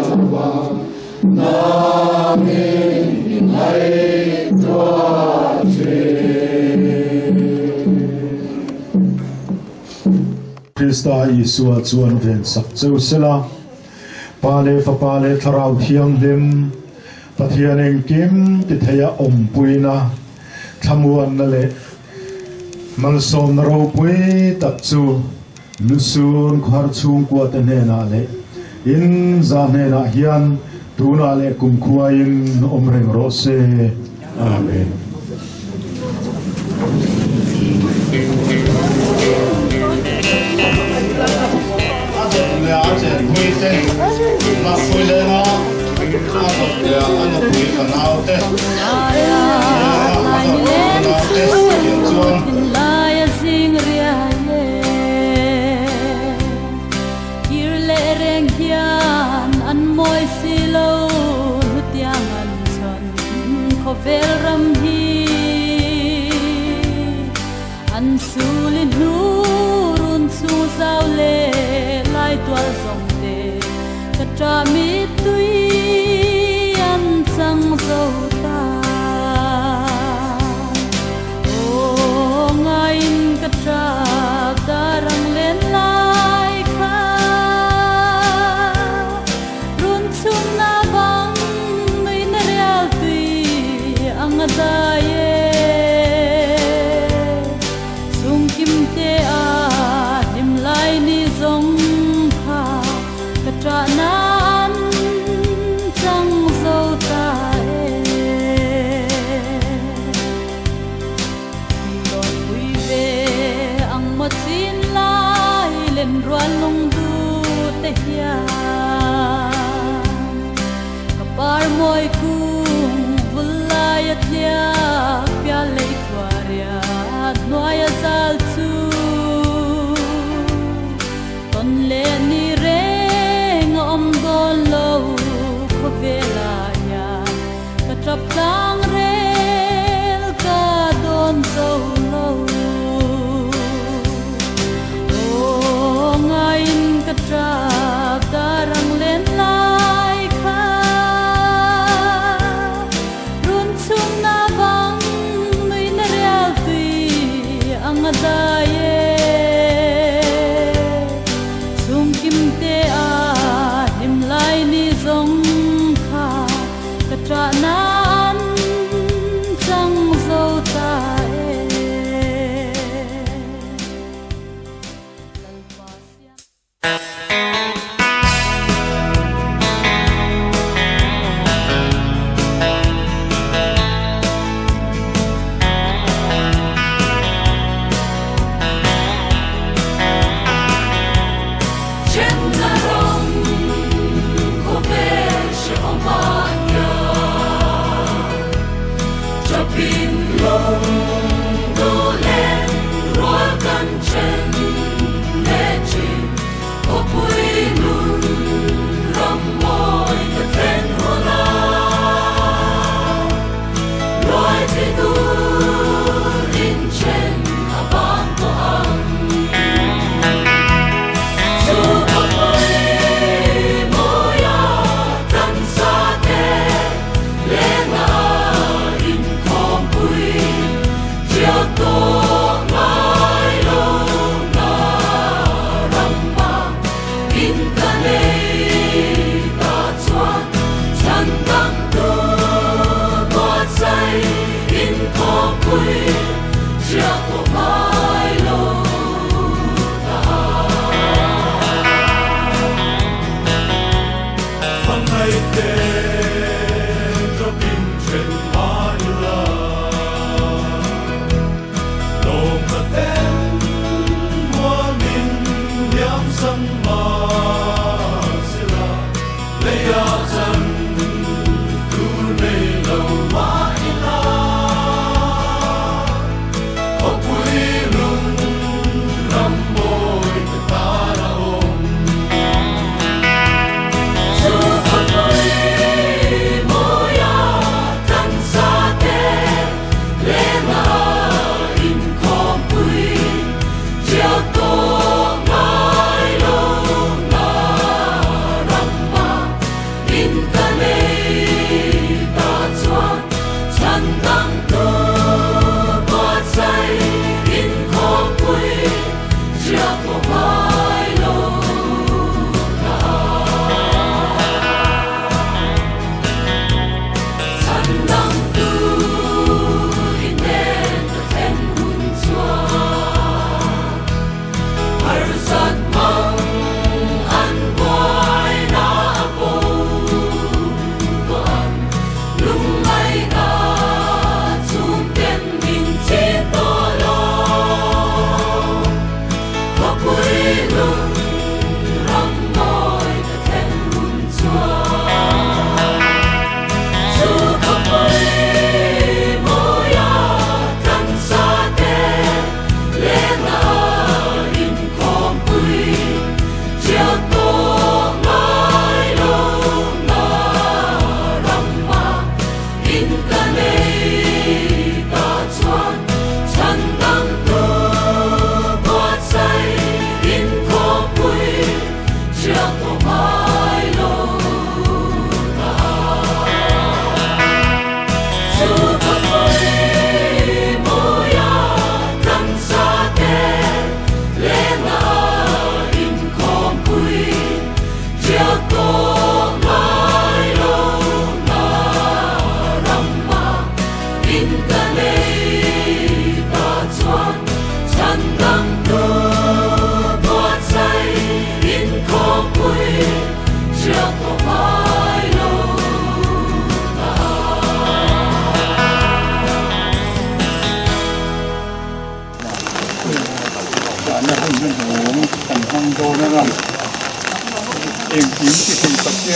lovang nangin min ngaihtuah thin. Krista Isua chuan vensak cheu sela, Pa leh Fapa leh Thlarau Thianghlim, Pathian engkim ti theia awmpuina, thlamuanna leh malsawmna ropui tak chu Lusun khuar chhungkuate hnenah leh in za hnenah hian tunah leh kumkhuain awm reng rawh se. Amen. A dawt leh a chenpui te, Mahpui lenga a dawt leh a nupui fanau te, lenga a dawt unau te tiang chuan. Khawvel ram hi an sul i hnu run chung zau leh lai tual zawng te ka ṭah mittui an chang zo ta. Aw ngaiin ka ṭap darang len lai kha. Run chhungna bang nui na rial tui ang a dai e. Chung kim te a hlim lai ni zawng kha ka ṭah na an chang zo ta e. Lawmpui ve ang maw chin lai len rual lungdu te hian ka par mawi kung vul lai a tliak pial lei thuah riat hnuai a zal chu tawn leh ni reng a awm dawn lo khawvel ah hian Ka tap tlang rel ka dawn zo lo. Aw ngaiin ka tap darang len lai kha. Run chhung na bang nui na rial tui ang a dai e. Chhung kim te a hlim lai ni zawng kha. Ka ṭah nan cang zo ta e. Lalpa siang. Thenna ram khawvel hrehawm a hian Chapin lawng duhlen rual kan then leh thin Khawpui nun ram mawi ka thleng hawn a Ruai thi tur in then a bang tawh ang. Chu khawpui mawia kan sa te lehna inkhawmpui chiah tawh ngai lo na ram a in ka nei ta chuan chhan dang tur buatsaih inkhawmpui chiah tawh ngai lo ta. Hmangaihte drop in then mai ila lawmna ten muanin liam sang mahsela leia chan tur nei lo mah ila khawpui lung ram mawi te tan a awm. Chu khawpui mawia kan sa te lehna inkhawmpui chiah tawh ngai.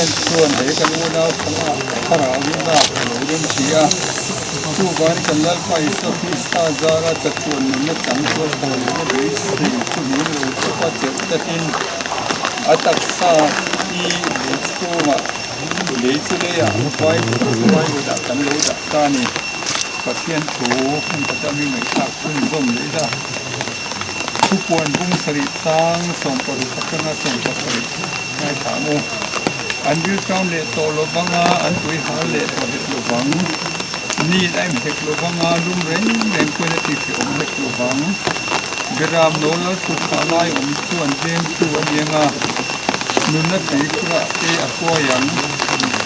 Pathian chuan he kan unau thangah thlarau hi lak a lo rem si a. Chuvangin kan Lalpa Isua Krista zara chatuan nunna chang chu a thaw lehna beisei chu hming lo tawpa chelh tlatin a taksa hi lei chhungah lei chu leiah vai vai vutah kan lo dah ta a ni. Pathian thu hmun khat ami ngaihthlak chhunzawm leh ila thupuan bung sarih chang 60 atanga 70 ngaithla ang u. An rilṭam leh tawh lo vanga an tui hal leh tawh hek lo vang. Ni a em hek lo vanga lum reng reng pawhin a tihfeh awm hek lo vang. Biram no lal thut phah lai awm chuan vengtu a ni anga nunna tui khurah te a huai ang.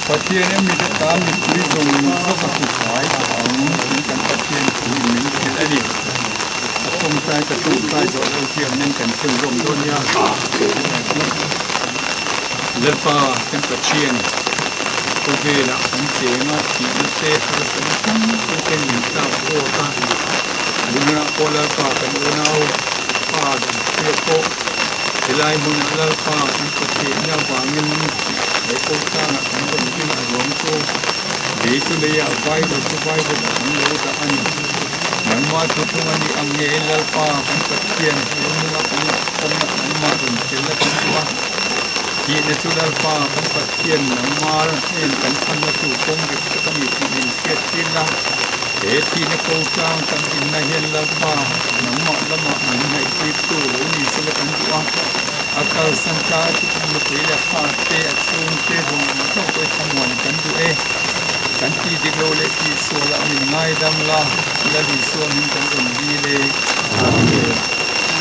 Pathian em mite tan mipui zawng zawk a hmu fai tawh ang tih kan Pathian thuin min hrilh a ni. A tawngtai ka tawngtai zawh lo hianin kan chhunzawm dawn nia. Lalpa kan Pathian khawvelah kan cheng a, thihna te harsatna hrang hrang ten min tlak awt a. Tunah pawh Lalpa kan unau pa dang hriat pawh helai hmunah Lalpa kan Pathianna avangin he kawngtlangah kan rawn ding a ruang chu lei chu leiah Bible chu Bible ah kan lo dah a ni. Nangmah thu thung a nih ang nge Lalpa kan Pathian he hmuna kan lakkhawmna nangmah rawn felna kan duh a, thihna chu Lalpa kan Pathian nangmah hnen kan phanna tur kawng dik tak a ni tih min hriat tir la. He thihna ko tlang kan dinna hian Lalpa nangmah lamah min ngaihtirtu lo ni sela kan duh a, a kalsan ta chu kan nupui leh fa te, a chhungte zawng zawng pawh i thlamuan kan duh e. Kan tih dik lo leh tih sualah min ngaidam la, Lal Isua min kan rawn dil e. Amen.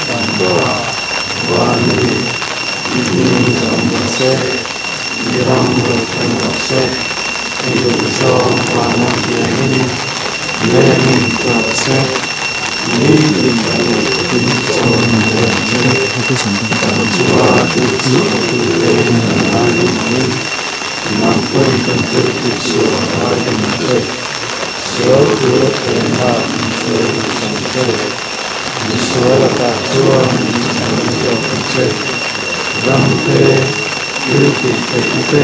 Kan Pa, Van mi, i hming zawm rawh se, i ram rawn thleng rawh se, i duhzawng vana piangin lengin rawh se, nitin a leh tin chawn leh ang che, kan chua tihchhuah tute kan ngaidam angin, nang pawhin kan thil tihchhuah a ngaidam ang che, sual tura thlenna min hruai duh ang che, misual lakah chuan min chhan zawk ang che, ram te, thil tih theihna te,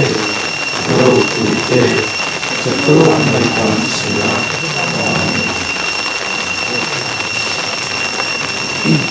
ropui te, chatuan ngaihdan si a, Amen.